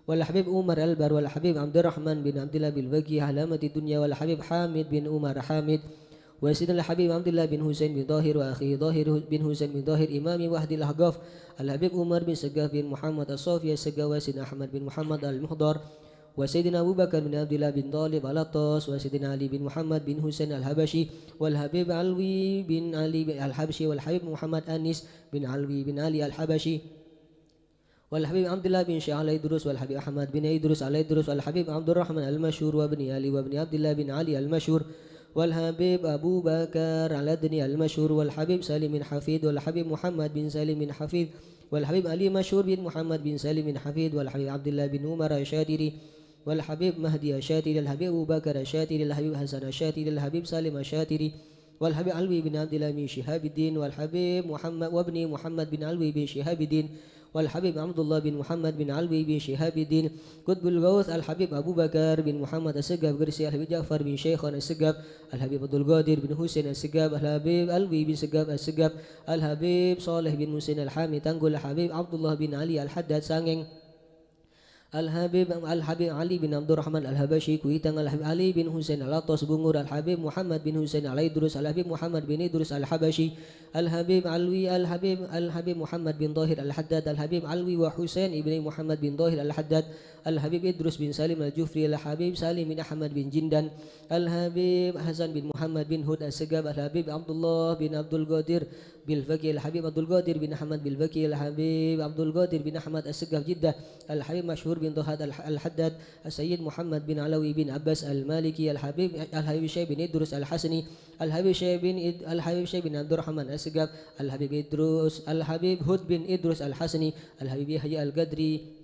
والحبيب عمر البر والحبيب عبد الرحمن بن عبد الله بالفقيه علامة الدنيا والحبيب حامد بن عمر حامد وسيدنا الحبيب عبد الله بن حسين بن طاهر وأخيه طاهر بن حسين بن طاهر إمام وحد الأحقاف الحبيب عمر بن سقاف بن محمد الصوفي السقاف وسيدنا أحمد بن محمد المحضر وسيدنا أبو بكر بن عبد الله بن طالب العطاس وسيدنا علي بن محمد بن حسين الحبشي والحبيب علوي بن علي الحبشي والحبيب محمد أنيس بن علوي بن علي الحبشي والحبيب عبد الله بن شيخ الإدريس والحبيب أحمد بن إدريس الإدريس والحبيب عبد الرحمن المشهور وابن علي وابن عبد الله بن علي المشهور والحبيب أبو بكر العدني المشهور والحبيب سالم بن حفيظ والحبيب محمد بن سالم بن حفيظ والحبيب علي مشهور بن محمد بن سالم بن حفيظ والحبيب عبد الله بن عمر الشاتري والحبيب مهدي الشاتري الحبيب أبو بكر الشاتري الحبيب حسن الشاتري الحبيب سالم الشاتري والحبيب علوي بن عبد الله بن شهاب الدين والحبيب محمد وابن محمد بن علوي بن شهاب الدين والحبيب عبد الله بن محمد بن علوي بن شهاب الدين قطب الغوث الحبيب أبو بكر بن محمد السقاف قرسي الحبيب جعفر بن شيخان السقاف الحبيب عبد القادر بن حسين السقاف الحبيب علوي بن سقاف السقاف الحبيب صالح بن حسين الحامي تنقل الحبيب عبد الله بن علي الحداد سانقن الحبيب، الحبيب علي بن عبد الرحمن الحبشي، Kuitang الحبيب علي بن حسين العطاس Bungur الحبيب محمد بن حسين الإدريس الحبيب محمد بن إدريس الحبشي الحبيب علوي الحبيب، الحبيب محمد بن طاهر الحداد الحبيب علوي وحسين ابن محمد بن طاهر الحداد الحبيب إدريس بن سالم الجفري الحبيب سالم بن أحمد بن جندان الحبيب حسن بن محمد بن هود السقاف الحبيب عبد الله بن عبد القادر بالفقيه الحبيب عبد القادر بن أحمد بالفقيه الحبيب عبد القادر بن أحمد السقاف جدة الحبيب مشهور بن طه الح-، الحداد السيد محمد بن علوي بن عباس المالكي الحبيب، الحبيب شيخ بن إدريس الحسني الحبيب شيخ بن إد-، الحبيب شيخ بن عبد الرحمن السقاف الحبيب إدريس الحبيب هود بن إدريس الحسني الحبيب يحيى القدري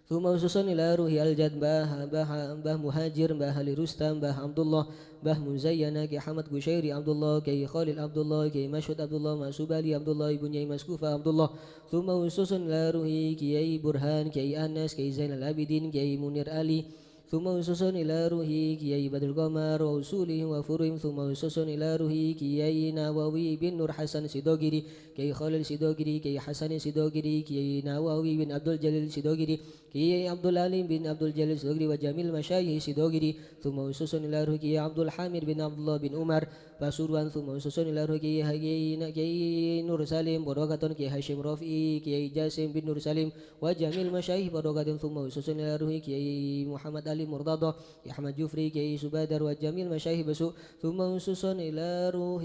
ثم خصوصا إلى روح الجد باه، باه، باه مهاجر، باه علي رستم، باه عبد الله، باه مزينة، كي حمد قشيري عبد الله، كي خالد عبد الله، كي مشهود عبد الله، معصوب علي عبد الله، بن ياي مسكوفة عبد الله، ثم خصوصا إلى روح كياي برهان، كياي أنس، كياي زين العابدين، كياي منير علي، ثم خصوصا إلى روح كياي بدر القمر وأصولهم وفروعهم، ثم خصوصا إلى روح كياي نووي بن نور حسن سيدوغيري، كياي خالد سيدوغيري، كياي حسن سيدوغيري، كياي نووي بن عبد الجليل سيدوغيري، كياي عبد العليم بن عبد الجليل سيدوغيري وجميع مشايخ سيدوغيري، ثم خصوصا إلى روح كياي عبد الحميد بن عبد الله بن عمر Pasuruan, ثم خصوصا إلى روح كياي، كياي، كياي نور سليم، Pondok Katon كياي هاشم رفيعي، كياي جاسم بن نور سليم، وجميع المشايخ Pondok Katon، ثم خصوصا إلى روح كياي محمد علي مرتضى، كياي أحمد جفري، كياي سبادر، وجميع المشايخ بسوق، ثم خصوصا إلى روح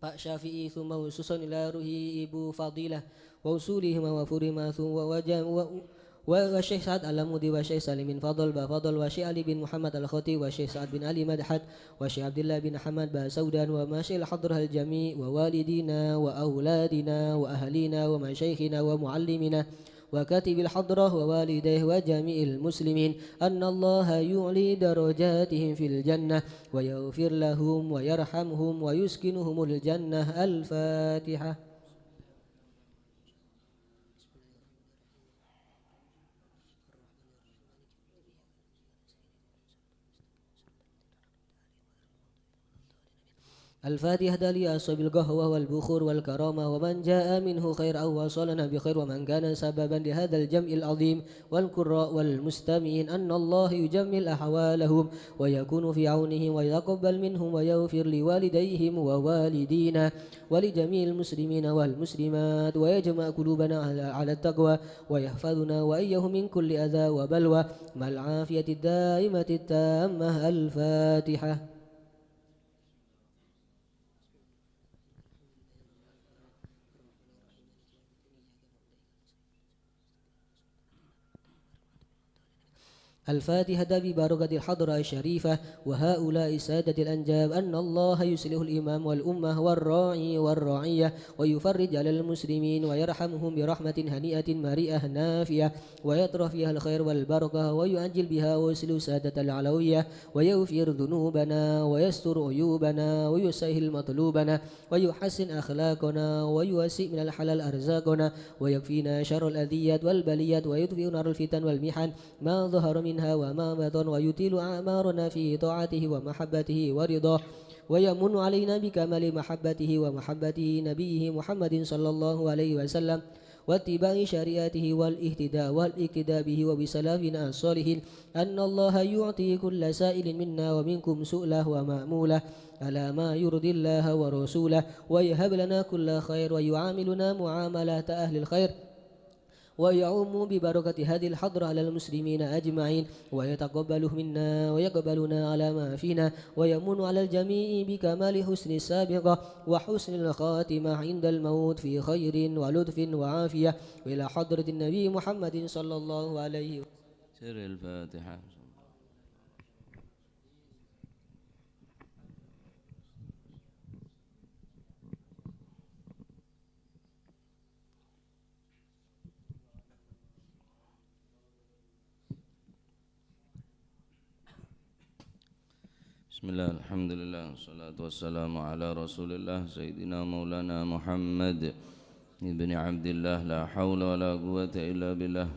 Pak Syafi'i, ثم خصوصا إلى روح Ibu Fadilah، وأصولهما وفروعهما، ثم وجم-، و-، و-، والشيخ سعد العمودي، والشيخ سالم بن فضل بافضل، والشيخ علي بن محمد الخطيب، والشيخ سعد بن علي مدحت، والشيخ عبد الله بن أحمد باسودان، ومشايخ الحضرة الجميع، ووالدينا وأولادنا وأهلينا ومشايخنا ومعلمينا وكاتب الحضرة ووالديه وجميع المسلمين، أن الله يعلي درجاتهم في الجنة ويغفر لهم ويرحمهم ويسكنهم الجنة. الفاتحة. الفاتحة لأصحاب القهوة والبخور والكرامة، ومن جاء منه خير أو وصلنا بخير، ومن كان سببا لهذا الجمع العظيم والقراء والمستمعين، أن الله يجمل أحوالهم ويكون في عونهم ويتقبل منهم ويغفر لوالديهم ووالدينا ولجميع المسلمين والمسلمات، ويجمع قلوبنا على، على التقوى، ويحفظنا وإياهم من كل أذى وبلوى، مع العافية الدائمة التامة. الفاتحة. الفاتحة ببركة الحضرة الشريفة وهؤلاء السادة الأنجاب، أن الله يصلح الإمام والأمة والراعي والرعية، ويفرج على المسلمين، ويرحمهم برحمة هنيئة مريئة نافعة، ويطرح فيها الخير والبركة، ويعجل بها ويصلح سادة العلوية، ويغفر ذنوبنا، ويستر عيوبنا، ويسهل مطلوبنا، ويحسن أخلاقنا، ويوسع من الحلال أرزاقنا، ويكفينا شر الأذيات والبليات، ويطفئ نار الفتن والمحن ما ظهر منها وما بطن، ويطيل أعمارنا في طاعته ومحبته ورضاه، ويمن علينا بكمال محبته ومحبة نبيه محمد صلى الله عليه وسلم، واتباع شريعته والاهتداء والاقتداء به وبسلفنا الصالحين، أن الله يعطي كل سائل منا ومنكم سؤله ومأموله على ما يرضي الله ورسوله، ويهب لنا كل خير، ويعاملنا معاملة أهل الخير، ويعم ببركة هذه الحضرة على المسلمين أجمعين، ويتقبله منا، ويقبلنا على ما فينا، ويمن على الجميع بكمال حسن السابقة وحسن الخاتمة عند الموت في خير ولطف وعافية، وإلى حضرة النبي محمد صلى الله عليه وسلم. سر الفاتحة. بسم الله، الحمد لله، والصلاة والسلام على رسول الله، سيدنا مولانا محمد بن عبد الله، لا حول ولا قوة إلا بالله.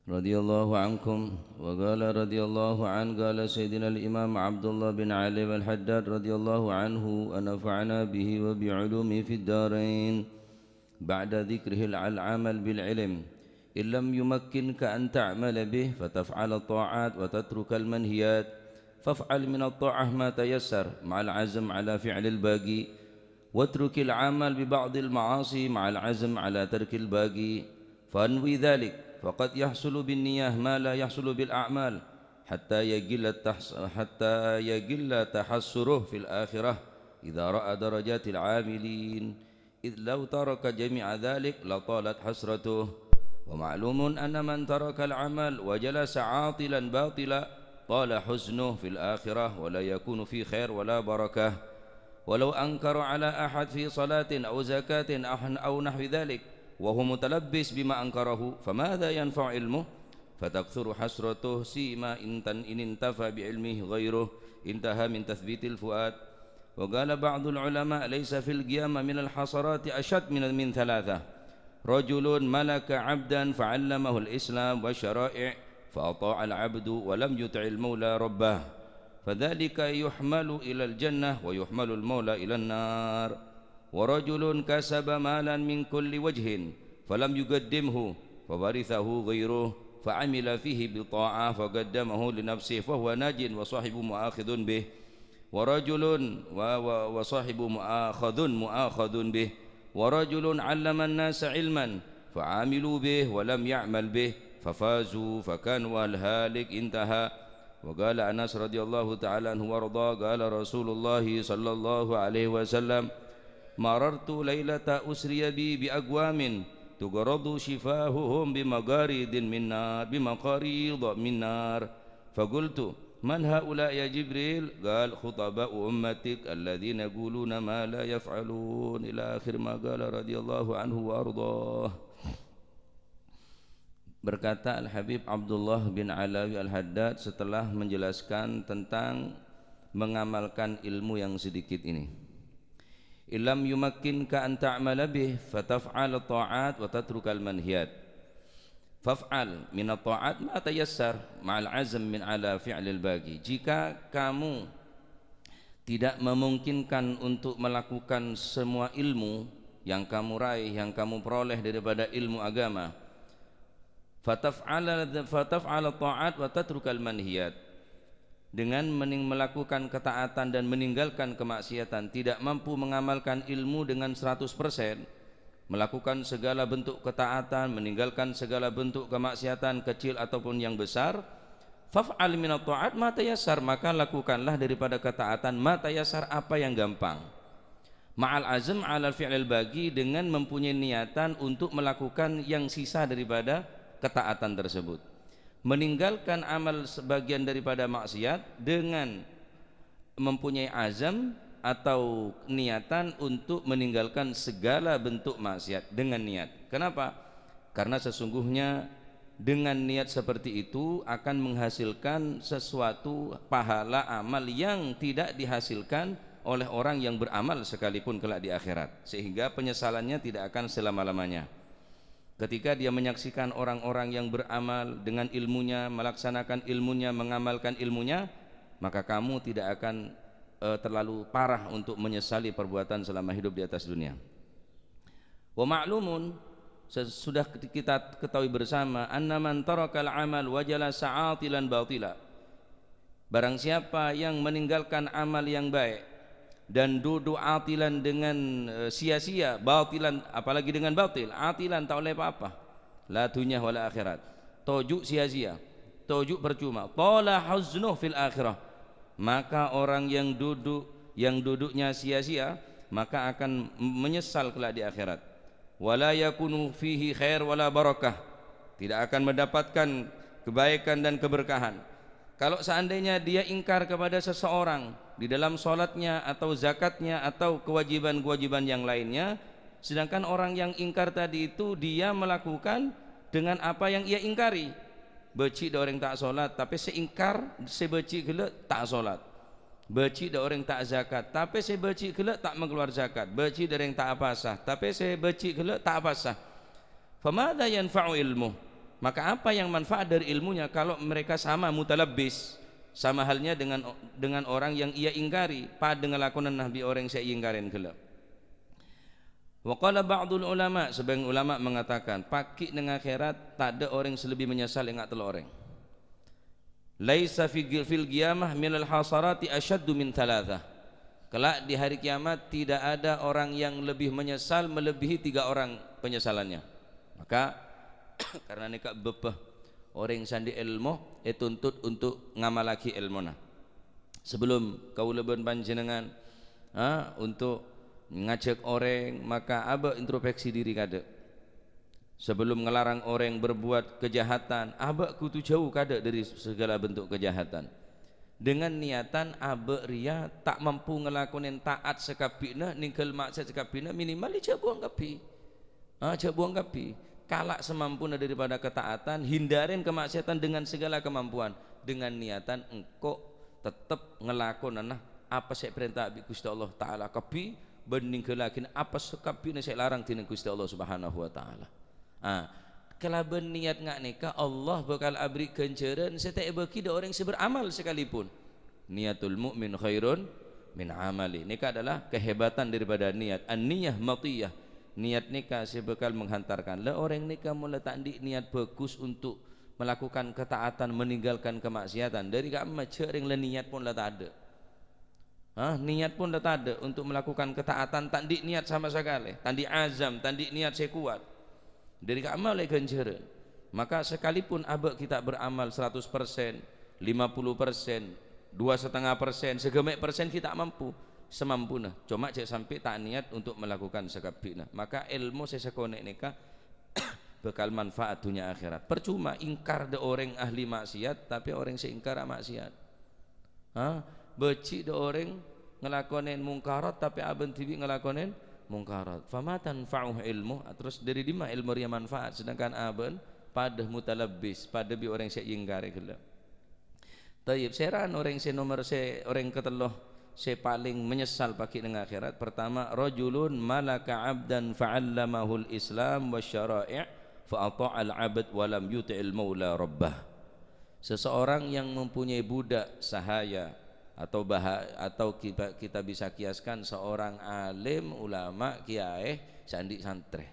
رضي الله عنكم. وقال رضي الله عنه، قال سيدنا الإمام عبد الله بن علي الحداد رضي الله عنه، ونفعنا به وبعلومه في الدارين. بعد ذكره العمل بالعلم، إن لم يمكنك أن تعمل به فتفعل الطاعات وتترك المنهيات، فافعل من الطاعة ما تيسر مع العزم على فعل الباقي، واترك العمل ببعض المعاصي مع العزم على ترك الباقي، فانوي ذلك، فقد يحصل بالنية ما لا يحصل بالأعمال، حتى يقل التحص-، حتى يقل تحسره في الآخرة إذا رأى درجات العاملين، إذ لو ترك جميع ذلك لطالت حسرته. ومعلوم أن من ترك العمل وجلس عاطلا باطلا طال حزنه في الآخرة ولا يكون في خير ولا بركة. ولو أنكر على أحد في صلاة أو زكاة أو نحو ذلك وهو متلبس بما أنكره، فماذا ينفع علمه؟ فتكثر حسرته، سيما إن تن-، إن انتفع بعلمه غيره، انتهى من تثبيت الفؤاد. وقال بعض العلماء: ليس في القيامة من الحسرات أشد من، من ثلاثة: رجل ملك عبدا فعلمه الإسلام والشرائع فأطاع العبد ولم يطع المولى ربه، فذلك يحمل إلى الجنة ويحمل المولى إلى النار. ورجل كسب مالا من كل وجه فلم يقدمه فورثه غيره فعمل فيه بطاعة فقدمه لنفسه فهو ناج وصاحب مؤاخذ به. ورجل و-، و-، وصاحب مؤاخذ، مؤاخذ به. ورجل علم الناس علما فعملوا به ولم يعمل به ففازوا فكانوا الهالك، انتهى. وقال أنس رضي الله تعالى عنه وأرضاه: قال رسول الله صلى الله عليه وسلم: مررت ليلة أسري بي بأقوام تغرض شفاههم بمغاريض من نار، بمغاريض من نار. فقلت: من هؤلاء يا جبريل؟ قال: خطباء أمتك الذين يقولون ما لا يفعلون، إلى آخر ما قال رضي الله عنه وأرضاه. Berkata Al-Habib Abdullah bin Alawi Al-Haddad setelah menjelaskan tentang mengamalkan ilmu yang sedikit ini. Illam yumakkinka an ta'mala bih, fataf'al ta'at wa tatrukal manhiyat. Faf'al minat ta'at ma tayassar ma'al azm min ala fi'lil bagi. Jika kamu tidak memungkinkan untuk melakukan semua ilmu yang kamu raih, yang kamu peroleh daripada ilmu agama, fataf'ala, fataf'al ta'at wa tatrukal manhiyat. Dengan mening-, melakukan ketaatan dan meninggalkan kemaksiatan, tidak mampu mengamalkan ilmu dengan seratus persen, melakukan segala bentuk ketaatan, meninggalkan segala bentuk kemaksiatan kecil ataupun yang besar, faf'al minat ta'at ma tayassar, maka lakukanlah daripada ketaatan ma tayassar, apa yang gampang. Ma'al azm 'ala fi'lil bagi, dengan mempunyai niatan untuk melakukan yang sisa daripada ketaatan tersebut. Meninggalkan amal sebagian daripada maksiat dengan mempunyai azam atau niatan untuk meninggalkan segala bentuk maksiat dengan niat. Kenapa? Karena sesungguhnya dengan niat seperti itu akan menghasilkan sesuatu pahala amal yang tidak dihasilkan oleh orang yang beramal sekalipun kelak di akhirat, sehingga penyesalannya tidak akan selama-lamanya. Ketika dia menyaksikan orang-orang yang beramal dengan ilmunya, melaksanakan ilmunya, mengamalkan ilmunya, maka kamu tidak akan, eh, terlalu parah untuk menyesali perbuatan selama hidup di atas dunia. Wa ma'lumun, sesudah kita ketahui bersama, anna man tarakal amal wa jalasa 'atilan batila. Barang siapa yang meninggalkan amal yang baik dan duduk 'atilan dengan, eh, sia-sia, batilan, apalagi dengan batil, 'atilan, ta' ollè pa-apa, la dunya wala akhirat, toju' sia-sia, toju' percuma, tala huznuh fil akhirah, maka orang yang duduk, yang duduknya sia-sia, maka akan menyesal kelak di akhirat. Wala yakunu fihi khair wala barakah, tidak akan mendapatkan kebaikan dan keberkahan. Kalau seandainya dia ingkar kepada seseorang di dalam sholatnya atau zakatnya atau kewajiban-kewajiban yang lainnya, sedangkan orang yang ingkar tadi itu dia melakukan dengan apa yang ia ingkari. Bâji' dâ' orèng ta' sholat, tapè sè ingkar, sè bâji' ghellâ' ta' sholat. Bâji' dâ' orèng ta' zakat, tapè sè bâji' ghellâ' ta' makalowar zakat. Bâji' dâ' orèng ta' apasa, tapè sè bâji' ghellâ' ta' apasa. Famadza yanfa'u ilmuh? Maka apa yang manfaat dari ilmunya kalau mereka sama mutalabbis, sama halnya dengan, dengan orang yang ia ingkari, padâ ngalakonana bi' orèng sè èingkarè ghellâ'. Wa qala ba'dul ulama, sebagian ulama mengatakan, paghi' neng akhirat tadâ' orèng sè lebbi menyesal enga' tello' orèng. Laisa fi, fil qiyamah minal hasarati asyaddu min thalatha. Kelak di hari kiamat tidak ada orang yang lebih menyesal melebihi tiga orang penyesalannya. Maka, karena nèka bâbâ orèng sè andi' èlmo ètuntut untuk ngamallaghi èlmona. Sebelum kaulâ bân panjhennengngan, ha, untuk ngajhâk orèng, maka abâ' introspeksi diri kadâ'. Sebelum ngelarang orèng berbuat kejahatan, abâ' kodhu jhâu kadâ' dâri segala bentuk kejahatan. Dengan niatan abâ' rèya ta' mampu ngalakonè taat sakabbhina, nèngghâl maksiat sakabbhina, minimal jhâ' buwâng kabbhi. Ah, jhâ' buwâng kabbhi. Kala' samampuna daripada ketaatan, hindarè kemaksiatan dengan segala kemampuan. Dengan niatan engko' tettep ngalakonana apa sè èparènta bi' Ghustè Allah Ta'ala kabbhi, bân nèngghâllaghi apa sakabbhina sè èlarang dhinèng Ghustè Allah Subhanahu wa Ta'ala. Ah, kalabân niat nga' nèka Allah bhâkal aberri' ghânjhârân sè ta' èbâghi dâ' orèng sè beramal sakalipun. Niyatul mu'min khairun min amali. Nèka adalah kehebatan daripada niat. An-niyah matiyah. Niat nèka sè bhâkal menghantarkan. La orèng nèka mon la ta' andi' niat bagus untuk melakukan ketaatan, meninggalkan kemaksiatan. Dâri ka'emma jhâ' rèng la niat pon la tadâ'. Hah, niat pon la tadâ' untuk melakukan ketaatan, ta' andi' niat sama sakalè, ta' andi' azam, ta' andi' niat sè kowat. Dâri ka'emma ollè ghânjhârân. Maka sekalipun abâ' ghi' ta' beramal seratus persen, lima puluh persen, dua setengah persen, saghâmè' persen ghi' ta' mampu, samampuna. Coma jhâ' sampè' ta' niat untuk melakukan sakabbhina. Maka èlmo sè sakonè' nèka Bhâkal manfaat dhunnya akhèrat. Parcoma èngkar dâ' orèng ahli maksiat, tapè orèng sè èngkar maksiat. Ha? Bâji' dâ' orèng ngalakonè mungkarat, tapè abâ'na dhibi' ngalakonè mungkarat. Fama tanfa'uh ilmu, terros dâri dimma èlmo rèya manfaat, sedangkan abâ'na padâ mutalabbis, padâ bi' orèng sè èngkarè ghellâ'. Thayyib, sèra'a orèng sè nomer sè, orèng katello sè palèng menyesal paghi' neng akhèrat. Pertama, rajulun malaka 'abdan fa'allamahul Islam wasyara'i' fa ata'al 'abd wa lam yuti'il maula rabbah. Seseorang yang mempunyai budak sahaya atau baha-, atau kita, kita bisa kiaskan seorang alim, ulama, kiyaè, sè andi' santrè.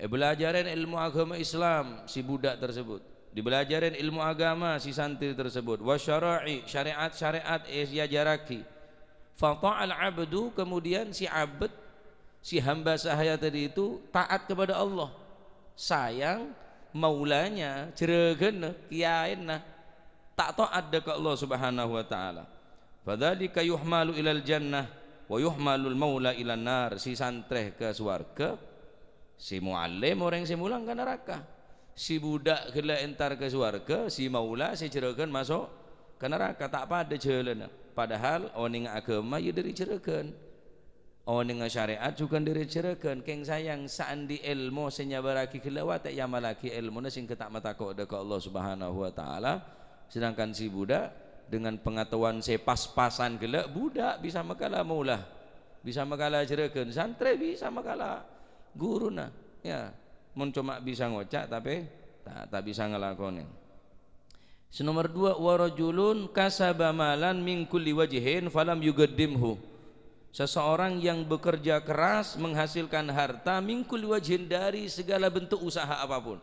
Èbâlâjârân èlmo aghâma Islam si budak tersebut. Dibâlâjârân èlmo aghâma si santri tersebut. Wa syara'i, syarè'at-syarè'at èajhârraghi. Fa ta'al abdu, kemudian si abd, si hamba sahaya tadi itu taat kepada Allah. Sayang, maulanya, jhârâghânna, kiyaèna, ta' taat dâ' ka Allah Subhanahu wa Ta'ala. Fadzalika yuhmalu ilal jannah wa yuhmalul maula ilan nar. Si santrè ka sowarghâ, si muallim orèng sè molang ka naraka. Si budak ghellâ' èntar ka sowarghâ, si maula sè jhârâghân maso' ka naraka. Ta' padâ jhâlânna. Padahal onèngnga aghâma ya dâri jhârâghân. Onèngnga syarè'at jhughân dâri jhârâghân. Kèng sayang, sè andi' èlmo sè nyabârraghi ghellâ' watè èamallaghi èlmona sehingga ta' matako' dâ' ka Allah Subhanahu wa Ta'ala. Sedangkan si budak dengan pengetahuan sè pas-pasan ghellâ', budak bisa makala maula, bisa makala jhârâghân, santrè bisa makala ghuruna. Ya, mon coma bisa ngoca', tapè ta', ta' bisa ngalakonè. Sè nomer dua, "Wa rajulun kasaba malan min kulli wajhin falam yugaddimhu." Seseorang yang bekerja keras menghasilkan harta min kulli wajhin, dari segala bentuk usaha apapun.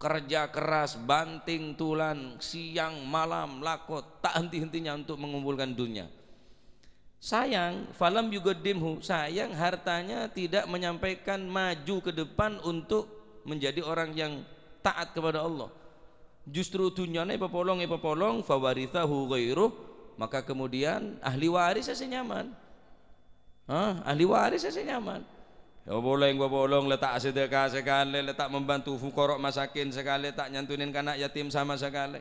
Kerja keras, banting tulang, siang malam, lakot, tak henti-hentinya untuk mengumpulkan dunia. Sayang, falam yugaddimhu, sayang hartanya tidak menyampaikan maju ke depan untuk menjadi orang yang taat kepada Allah. Justru dunyana èpapolong, èpapolong, fawarithahu ghairuh, maka kemudian ahli waris sè nyaman. Hah? Ahli waris sè nyaman. Èpapolong, èpapolong, la ta' sedekah sakalè, la ta' membantu fuqara masakin sakalè, ta' nyantunin kana' yatim sama sakalè.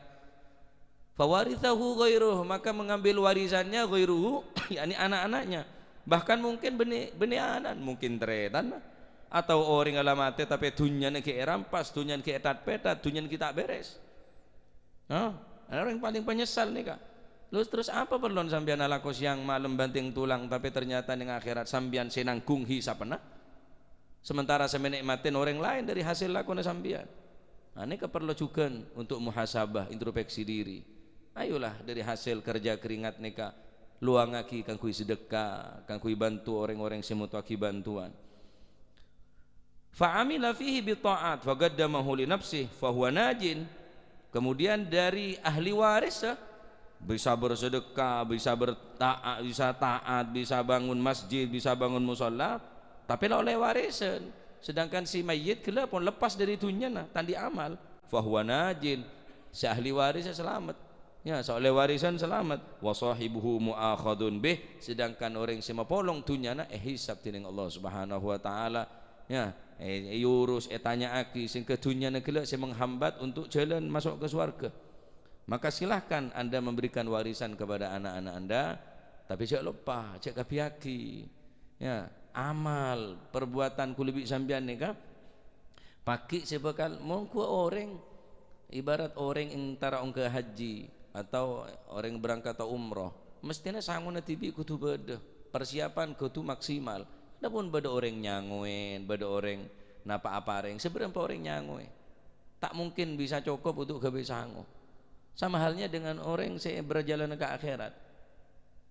Fawarithahu ghairuh, maka mengambil warisannya ghairuhu, yakni anak-anaknya. Bahkan mungkin bânnè, bânnè ana'na, mungkin tarètanna. Atau orèng la matè, tapè dunyana ghi' èrampas, dunyana ghi' ètat-pètat, dunyana ghi' ta' bèrès. Hah? Ana orèng palèng panyesal nèka. Lho, terros apa parlona sampèyan alako siang malem banting tulang, tapè ternyata neng akhèrat sampèyan sè nanggung hisabbhâ? Sementara sè mènè matèna orèng laèn dâri hasèl lakona sampèyan. Nah, nèka parlo jhughân untuk muhasabah, introspeksi diri. Ayolah, dâri hasèl kerja keringat nèka, luwangaghi kaangghuy sedekah, kaangghuy bantu orèng-orèng sè motowaghi bantuan. Fa amila fihi bi ta'at, fa qaddamahu li nafsih, fa huwa najin. Kemudian dari ahli waris, eh, bisa bersedekah, bisa bertaat, bisa taat, bisa bangun masjid, bisa bangun musholla, tapè la ollè warisan. Sedangkan si mayyit ghellâ' pon lepas dâri dunyana, ta' andi' amal. Fa huwa najin, si ahli waris salamet. Ya, sè ollè warisan salamet. Wa shahibuhu mu'akhadun bih, sedangkan orèng sè mapolong dunyana èhisab dhinèng Allah Subhanahu wa Ta'ala. Ya, è-, èurus, ètanya'aghi, sehingga dunyana ghellâ' sè menghambat untuk jalan masuk ke swarga. Maka silahkan Anda memberikan warisan kepada anak-anak Anda, tapi jhâ' loppa, jhâ' kabbhiyaghi. Ya, amal, perbuatan kulâ bi' sampèyan nèka paghi' sè bhâkal mongghu orèng, ibarat orèng entara ongghâ haji atau orèng berangkat umroh, mesthèna sangona dhibi' kodhu bâdâ, persiapan kodhu maksimal. Adapun bâdâ orèng nyangowèn, bâdâ orèng napa aparèng, sabârâmpa orèng nyangowè, ta' mungkin bisa cokop untuk ghâbây sango. Sama halnya dengan orèng sè berjalan ka akhèrat.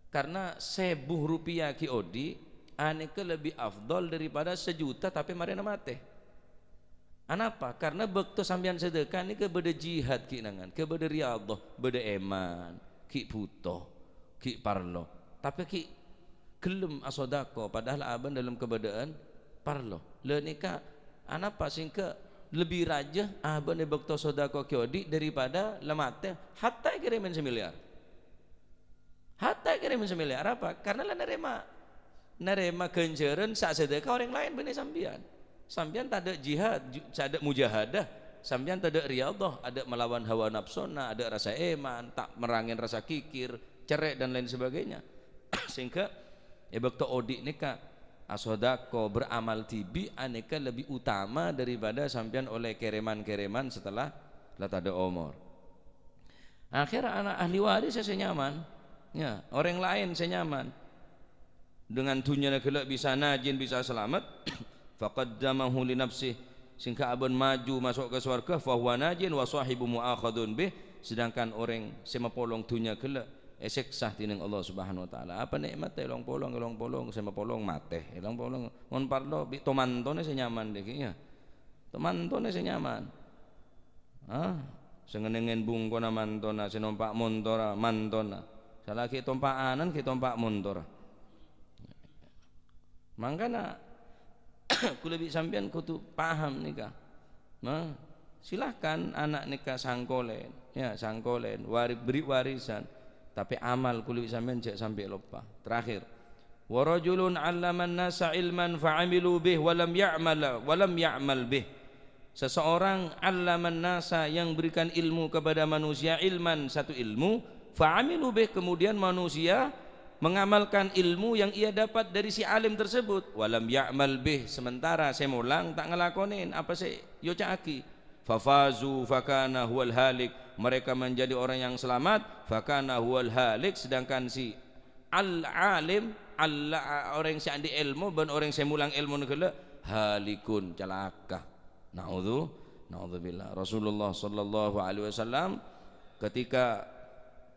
Karena sèbu rupiah ghi' odi', anèka lebbi afdhal daripada sajuta tapè marèna matè. Anapa? Karena bâkto sampèyan sedekah nèka bâdâ jihad ghi' nangan, ghi' bâdâ riyadhah, bâdâ èman, ghi' bhuto, ghi' parlo. Tapè ghi' ghellem asodako, padahal abâ'na dâlem kabâdâ'ân parlo. Lha nèka anapa sehingga lebbi rajâ abâ'na è bâkto sodako ghi' odi' daripada la matè, hatta èkèrèmèn samilyar? Hatta èkèrèmèn samilyar, apa? Karena la narèma, narèma ghânjhârân sè asadhâka orèng laèn bânnè sampèyan. Sampèyan tadâ' jihad, ju-, tadâ' mujahadah, sampèyan tadâ' riyadhah, adâ' malawan hawa nafsona, adâ' rasa èman, ta' merrangèn rasa kikir, cerrè', dan lain sebagainya. Sehingga è bâkto odi' nèka asodako, beramal dhibi', anèka lebbi utama daripada sampèyan ollè kèrèman-kèrèman setelah la tadâ' omor. Akhèr ana' ahli waris sè nyaman, ya, orèng laèn sè nyaman. Dengan dhunnyana ghellâ' bisa najin, bisa salamet, faqaddamahu li nafsih, sehingga abân maju maso' ka sowarghâ, fahuwa najin wa sahibu mu'akhadun bih, sedangkan orèng sè mapolong dhunnya ghellâ' èsèksa dhinèng Allah Subhanahu wa Ta'ala. Apa nè'mat èlong-polong, èlong-polong, sè mapolong matè, èlong-polong. Mon parlo, bi' to-mantona sè nyaman dhâggi', ya. To-mantona sè nyaman. Ah, sè ngennengngèn bungkona mantona, sè nompa' montora mantona. Sala ghi' tompa'anan, ghi' tompa' montor. Mangkana, kaulâ bi' sampèyan kodhu paham nèka. Nah, silahkan ana' nèka sangkolèn, ya, sangkolèn, wari-, beri warisan. Tapè amal kaulâ bi' sampèyan jhâ' sampè' loppa. Terakhir, "Wa rajulun 'allaman nasa ilman fa'amilu bih wa lam ya'mal, wa lam ya'mal bih." Seseorang 'allaman nasa, yang berikan ilmu kepada manusia, ilman, satu ilmu, fa'amilu bih, kemudian manusia mengamalkan ilmu yang ia dapat dari si alim tersebut, wa lam ya'mal bih, sementara sè molang ta' ngalakonèn apa sè èoca'aghi. Fafazu fakana huwal halik, mereka menjadi orang yang selamat, fakana huwal halik, sedangkan si al-alim, al-, orèng sè andi' èlmo bân orèng sè molang èlmona ghellâ', halikun, calaka. Na'udzu-, na'udzubillah. Rasulullah sallallahu alaihi wasallam ketika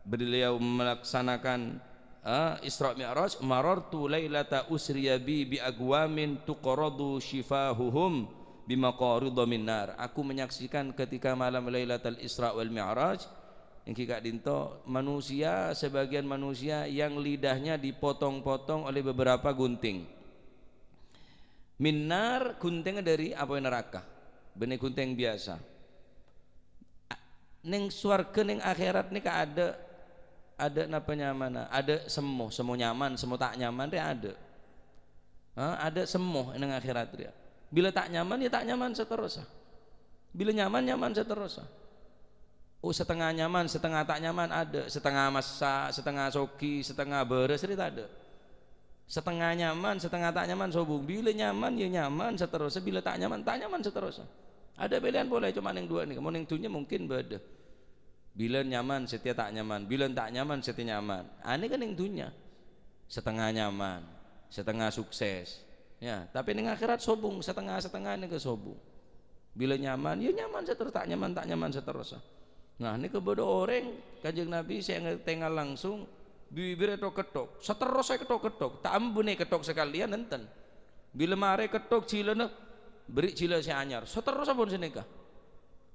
beliau melaksanakan, eh, Isra Mi'raj, "Marartu lailata usriya bi bi aqwamin tuqradu shifahuhum bi maqarida min nar." Aku menyaksikan ketika malam Lailatul Isra wal Mi'raj, èngghi ka'dinto manusia, sebagian manusia yang lidahnya dipotong-potong oleh beberapa gunting. Min nar, ghuntengnga dhâri apoy naraka, bânnè ghunteng biyasa. A-, neng sowarghâ, neng akhèrat nèka adâ', adâ' napa nyamana? Adâ' semmo, semmo nyaman, semmo ta' nyaman rè adâ'. Ha, adâ' semmo neng akhèrat rèya. Bilâ ta' nyaman, ya ta' nyaman saterrossa. Bilâ nyaman, nyaman saterrossa. Oh, satengnga nyaman, satengnga ta' nyaman, adâ'. Satengnga massa', satengnga soghi, satengnga bârâs, rè tadâ'. Satengnga nyaman, satengnga ta' nyaman, sobung. Bilâ nyaman, ya nyaman saterrossa. Bilâ ta' nyaman, ta' nyaman saterrossa. Adâ' pèlèyan polè, coma neng duwâ' nèka. Mon neng dhunnya mungkin bâdâ. Bilân nyaman, satèya ta' nyaman. Bilân ta' nyaman, satèya nyaman. Anèka neng dhunnya. Satengnga nyaman, satengnga sukses. Ya, tapè neng akhèrat sobung, satengnga-satengnga nèka sobung. Bilâ nyaman, ya nyaman saterros, ta' nyaman, ta' nyaman saterros. Nah, nèka bâdâ orèng, Kanjeng Nabi sè ngatèngal langsung, bibirra ètok-kettok, saterros èkettok-kettok, ta' embu nè kettok sakalèyan, enten. Bilâ marè kettok jhilâna, bherri' jhilâ sè anyar, saterros pon sanèka.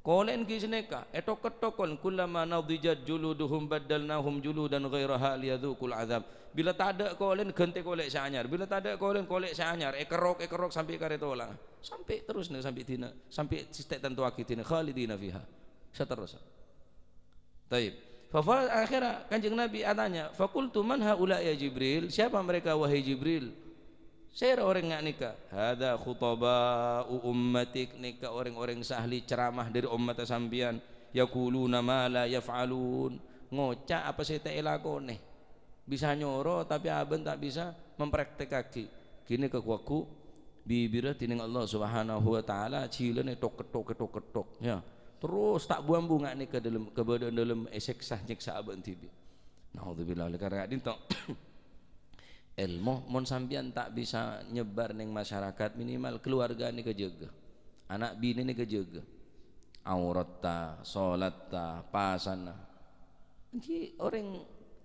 Kolè'en ghi' sanèka, ètok-kettok kolè'en, "Kullama nadijat juluduhum baddalnahum juludan ghairaha liyadzuqul adzab." Bilâ tadâ' kolè'en, ghântè kolè' sè anyar. Bilâ tadâ' kolè'en, kolè' sè anyar. Èkerrok, èkerrok sampè' karè tolang. Sampè' terros nè, sampè' dina, sampè' sè ta' ètantowaghi dina, khalidina fiha. Saterrossa. Taib. Fa, fa, akhirnya Kanjeng Nabi atanya, "Faqultu man haula ya Jibril?" Siapa mereka, wahai Jibril? Sèra orèng nga' nèka? "Hadza khutaba'u ummatik," nèka orèng-orèng sè ahli ceramah dhâri ommatta sampèyan. "Yaquluna ma la yaf'alun." Ngoca' apa sè ta' èlakonè. Bisa nyoro, tapè abân ta' bisa mempraktekaghi. Ghânèka ghu-lagghu bibirra dhinèng Allah Subhanahu wa Ta'ala, jhilâna ètok-kettok, ètok-kettok, ya. Terros ta' bu-ambu nga' nèka dâlem, kabâdâ'ân dâlem èsèksa, nyèksa abân dhibi'. Naudzubillah, oleh karena ka'dinto. Èlmo, mon sampèyan ta' bisa nyebar neng masyarakat, minimal keluarga nèka jâgâ. Ana' binè nèka jâgâ. Auratta, sholatta, pasana. Èngghi orèng,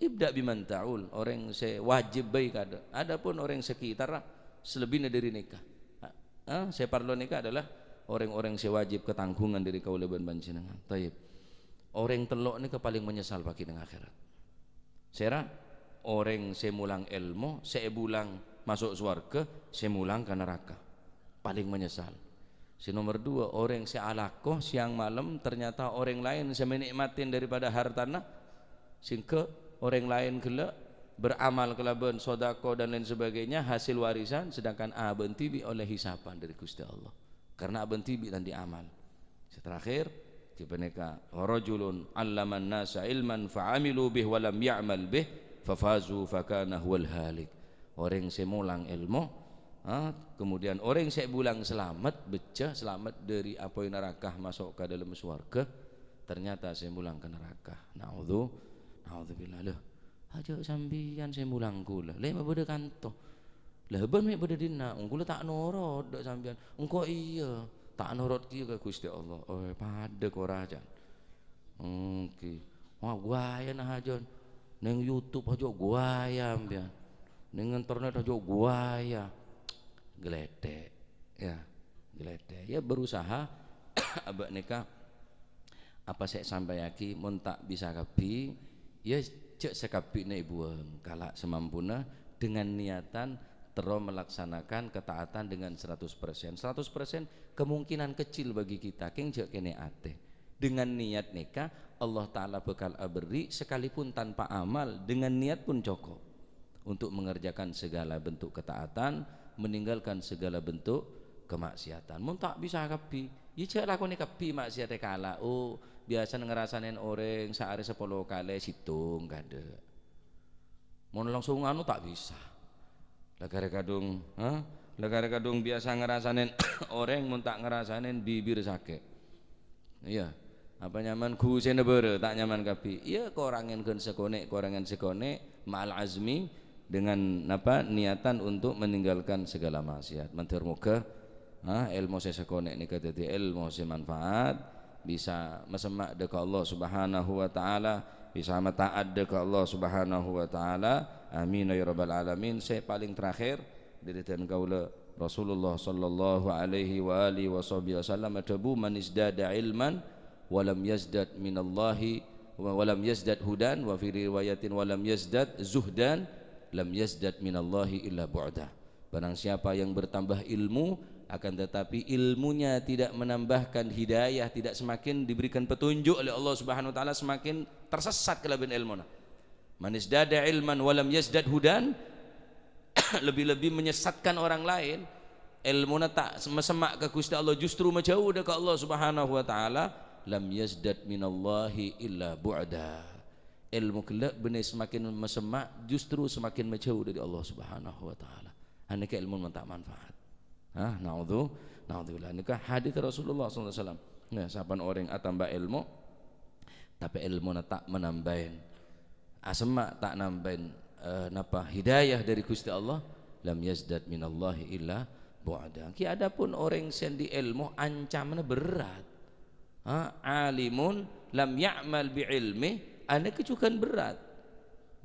ibda' biman ta'ul, orèng sè wajib bhâi kadâ'. Adapun orèng sekitar, salebbina dhâri nèka. Ha, ha, sè parlo nèka adalah orèng-orèng sè wajib katangghungan dhâri kaulâ bân panjhennengngan. Taib. Orèng tello' nèka palèng manyesal paghi' neng akhèrat. Sèra, orèng sè mulang èlmo, sè èbulang maso' sowarghâ, sè mulang ka naraka. Palèng manyesal. Sè nomer dua, orèng sè alako siang malem, ternyata orèng laèn sè mènè'matè daripada hartana, sehingga orèng laèn ghellâ' beramal kalabân sodako dan lain sebagainya, hasil warisan, sedangkan abâ'na dhibi' ollè hisaban dhâri Ghustè Allah. Karena abâ'na dhibi' ta' andi' amal. Sè terakhir, ghâpanèka, "Wa rajulun 'allaman nasa 'ilman fa 'amilu bih wa lam ya'mal bih, fa fazu fa kana huwal halik." Orèng sè molang èlmo, ha, kemudian orèng sè molang salamet, bhâjjhâ, salamet dâri apoy naraka, maso' ka dâlem sowarghâ, ternyata sè molang ka naraka. Na'udzu-, na'udzubillah. Loh, ajâ' sampèyan sè molang kaulâ. Lè, ma' bâdâ kanto. Lah, bân mè' bâdâ dinna', kaulâ ta' norot dâ' sampèyan. Engko' iyâ, ta' norot kèya ka Ghustè Allah. Oh, padâ kora, can. Èngghi. Wah, buayana hajân. Neng YouTube hajâ' buaya sampèyan. Neng internet hajâ' buaya. Gleddhek. Ya, gleddhek. Ya, berusaha abâ' nèka apa sè èsampayaghi, mon ta' bisa kabbhi, ya jhâ' sakabbhina èbuwâng, kala' samampuna dengan niatan terro melaksanakan ketaatan dengan seratus persen. Seratus persen kemungkinan kecil bagi kita, kèng jhâ' kènè' atè. Dengan niat nèka, Allah Ta'ala bhâkal aberri' sekalipun tanpa amal, dengan niat pun cokop untuk mengerjakan segala bentuk ketaatan, meninggalkan segala bentuk kemaksiatan. Mon ta' bisa kabbhi, ya jhâ' lakonè kabbhi maksiatta kala'. Oh, biyasana ngarasanè orèng saarè sapolo kalè, sèttong kadâ'. Mon langsung anu, ta' bisa. La karè kadhung, ha? La karè kadhung biyasa ngarasanè orèng, mon ta' ngarasanè bibir sakè'. Iyâ. Apa nyaman ghusèna bârâ, ta' nyaman kabbhi. Iyâ, korangè ghân sakonè', korangè sakonè', ma'al azmi, dengan, napa, niatan untuk meninggalkan segala maksiat. Mandhâr moghâ, ha, èlmo sè sakonè' nèka dhâddhi èlmo sè manfaat, bisa masemma' dâ' ka Allah Subhanahu wa Ta'ala, bisa mata'at dâ' ka Allah Subhanahu wa Ta'ala. Amin, ya Rabbal Alamin. Sè palèng terakhir, dâri dân kaulâ Rasulullah sallallahu alaihi wa alihi wa sahbihi wasallam adhâbu, "Man izdada ilman wa lam yazdad minallahi, wa, wa lam yazdad hudan," wa fi riwayatin, "Wa lam yazdad zuhdan, lam yazdad minallahi illa bu'da." Barang siapa yang bertambah ilmu, akan tetapi ilmunya tidak menambahkan hidayah, tidak semakin diberikan petunjuk oleh Allah Subhanahu wa Ta'ala, semakin tersesat kalabân èlmona. "Man izdada ilman wa lam yazdad hudan," lebih-lebih menyesatkan orang lain, èlmona ta' masemma' ka Ghustè Allah, justru majhâu dâ' ka Allah Subhanahu wa Ta'ala, "Lam yazdad minallahi illa bu'da." Èlmo ghellâ' bânnè semakin masemma', justru semakin majhâu dâri Allah Subhanahu wa Ta'ala. Anèka èlmo mon ta' manfaat. Hah, na'udzu-, na'udzubillah. Nèka hadits Rasulullah sallallahu alaihi wasallam. Nah, sapan orèng atamba èlmo, tapè èlmona ta' manambaèn, asemma' ta' nambaèn, eh, napa, hidayah dâri Ghustè Allah, "Lam yazdad minallahi illa bu'da." Ki adapun orèng sè andi' èlmo, ancamanna berrâ'. Ha, "Alimun lam ya'mal bi ilmi," anèka jhughân berrâ'.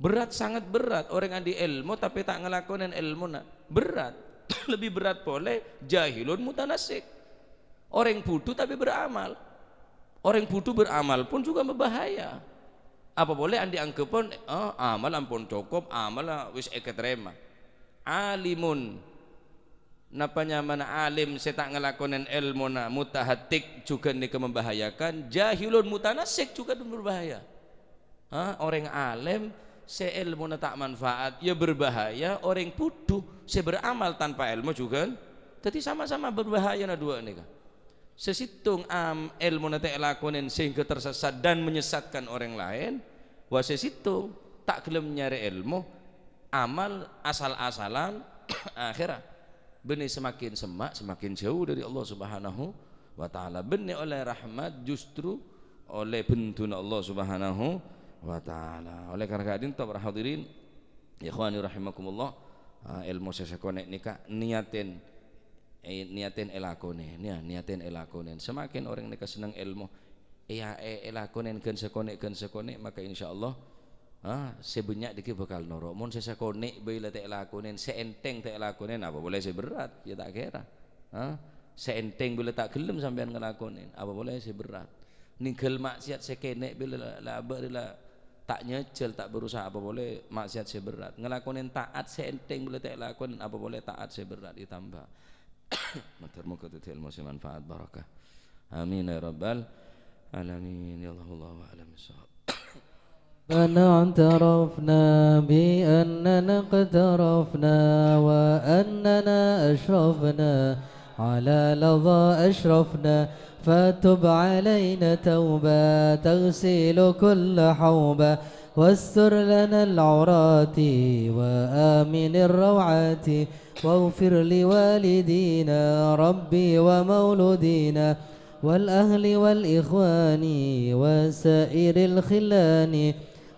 Berrâ', sangat berrâ'. Orèng andi' èlmo tapè ta' ngalakonè èlmona. Berrâ'. Lebbi berrâ' polè, "Jahilun mutanassik." Orèng bhudhu tapè beramal. Orèng bhudhu beramal pun juga berbahaya. Apa polè andi' angghepon, "Oh, amal ampon cokop, amal wis èkatarèma." Alimun, napa nyamana alim sè ta' ngalakonè èlmona, mutahattik jhughân nèka membahayakan, jahilun mutanassik jhughân berbahaya. Ha, orèng alim sè èlmona ta' manfaat, ya berbahaya, orèng bhudhu sè beramal tanpa èlmo jhughân. Dhâddhi sama-sama berbahayana duwâ' nèka. Sè sèttong am-, èlmona ta' èlakonè sehingga tersesat dan menyesatkan orang lain. Wa sè sèttong ta' ghellem nyarè èlmo, amal asal-asalan, akhèrra bânnè semakin semma', semakin jhâu dâri Allah Subhanahu wa Ta'ala. Bânnè ollè rahmat justru ollè bhenduna Allah Subhanahu wa Ta'ala. Oleh karena ka'dinto, para hadirin, ikhwani rahimakumullah, ah, èlmo sè sakonè' nèka niyaten, eh, niyaten èlakonè, ya, niyaten èlakonè. Semakin orèng nèka senneng èlmo, ya, eh, èlakonè ghân sakonè', ghân sakonè', maka insyaallah, ah, sè bânnya' dhika bhâkal noro'. Mon sè sakonè' bhâi la ta' èlakonè, sè ènthèng ta' èlakonè, apa polè sè berrâ', ya ta' kèra. Ah, sè ènthèng bhâi la ta' ghellem sampèyan ngalakonè, apa polè sè berrâ'. Nèngghâl maksiat sè kènè' bhâi la, la, la, la ta' nyajhâl, ta' berusaha, apa polè maksiat sè berrâ'. Ngalakonè ta'at sè ènthèng bhâi la ta' èlakonè, apa polè ta'at sè berrâ' ètamba. Mator moghâ dhâddhi èlmo sè manfaat, barokah. Amin ya rabbal alamin. Ya Allah, wallahu a'lam bissawab. ربنا اعترفنا بأننا اقترفنا وأننا أسرفنا على لظى أشرفنا، فتب علينا توبة تغسل كل حوبة، واستر لنا العورات وآمن الروعات، واغفر لوالدينا ربي ومولودينا والأهل والإخوان وسائر الخلان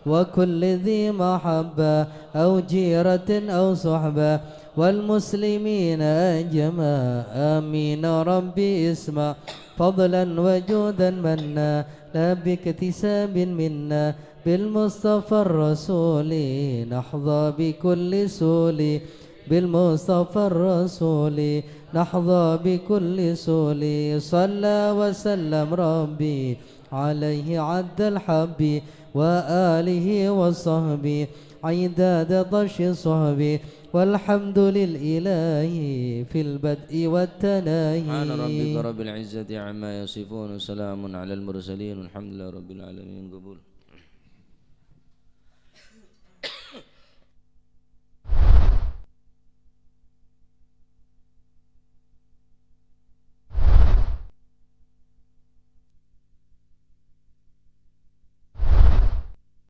وكل ذي محبة أو جيرة أو صحبة والمسلمين أجمع. آمين ربي اسمع فضلا وجودا منا لا باكتساب منا بالمصطفى الرسول نحظى بكل سول بالمصطفى الرسول نحظى بكل سول صلى وسلم ربي عليه عد الحب وآله وصحبه عداد طش صحبه والحمد للإله في البدء والتناهي. سبحان ربك رب العزة عما يصفون وسلام على المرسلين والحمد لله رب العالمين. قبول.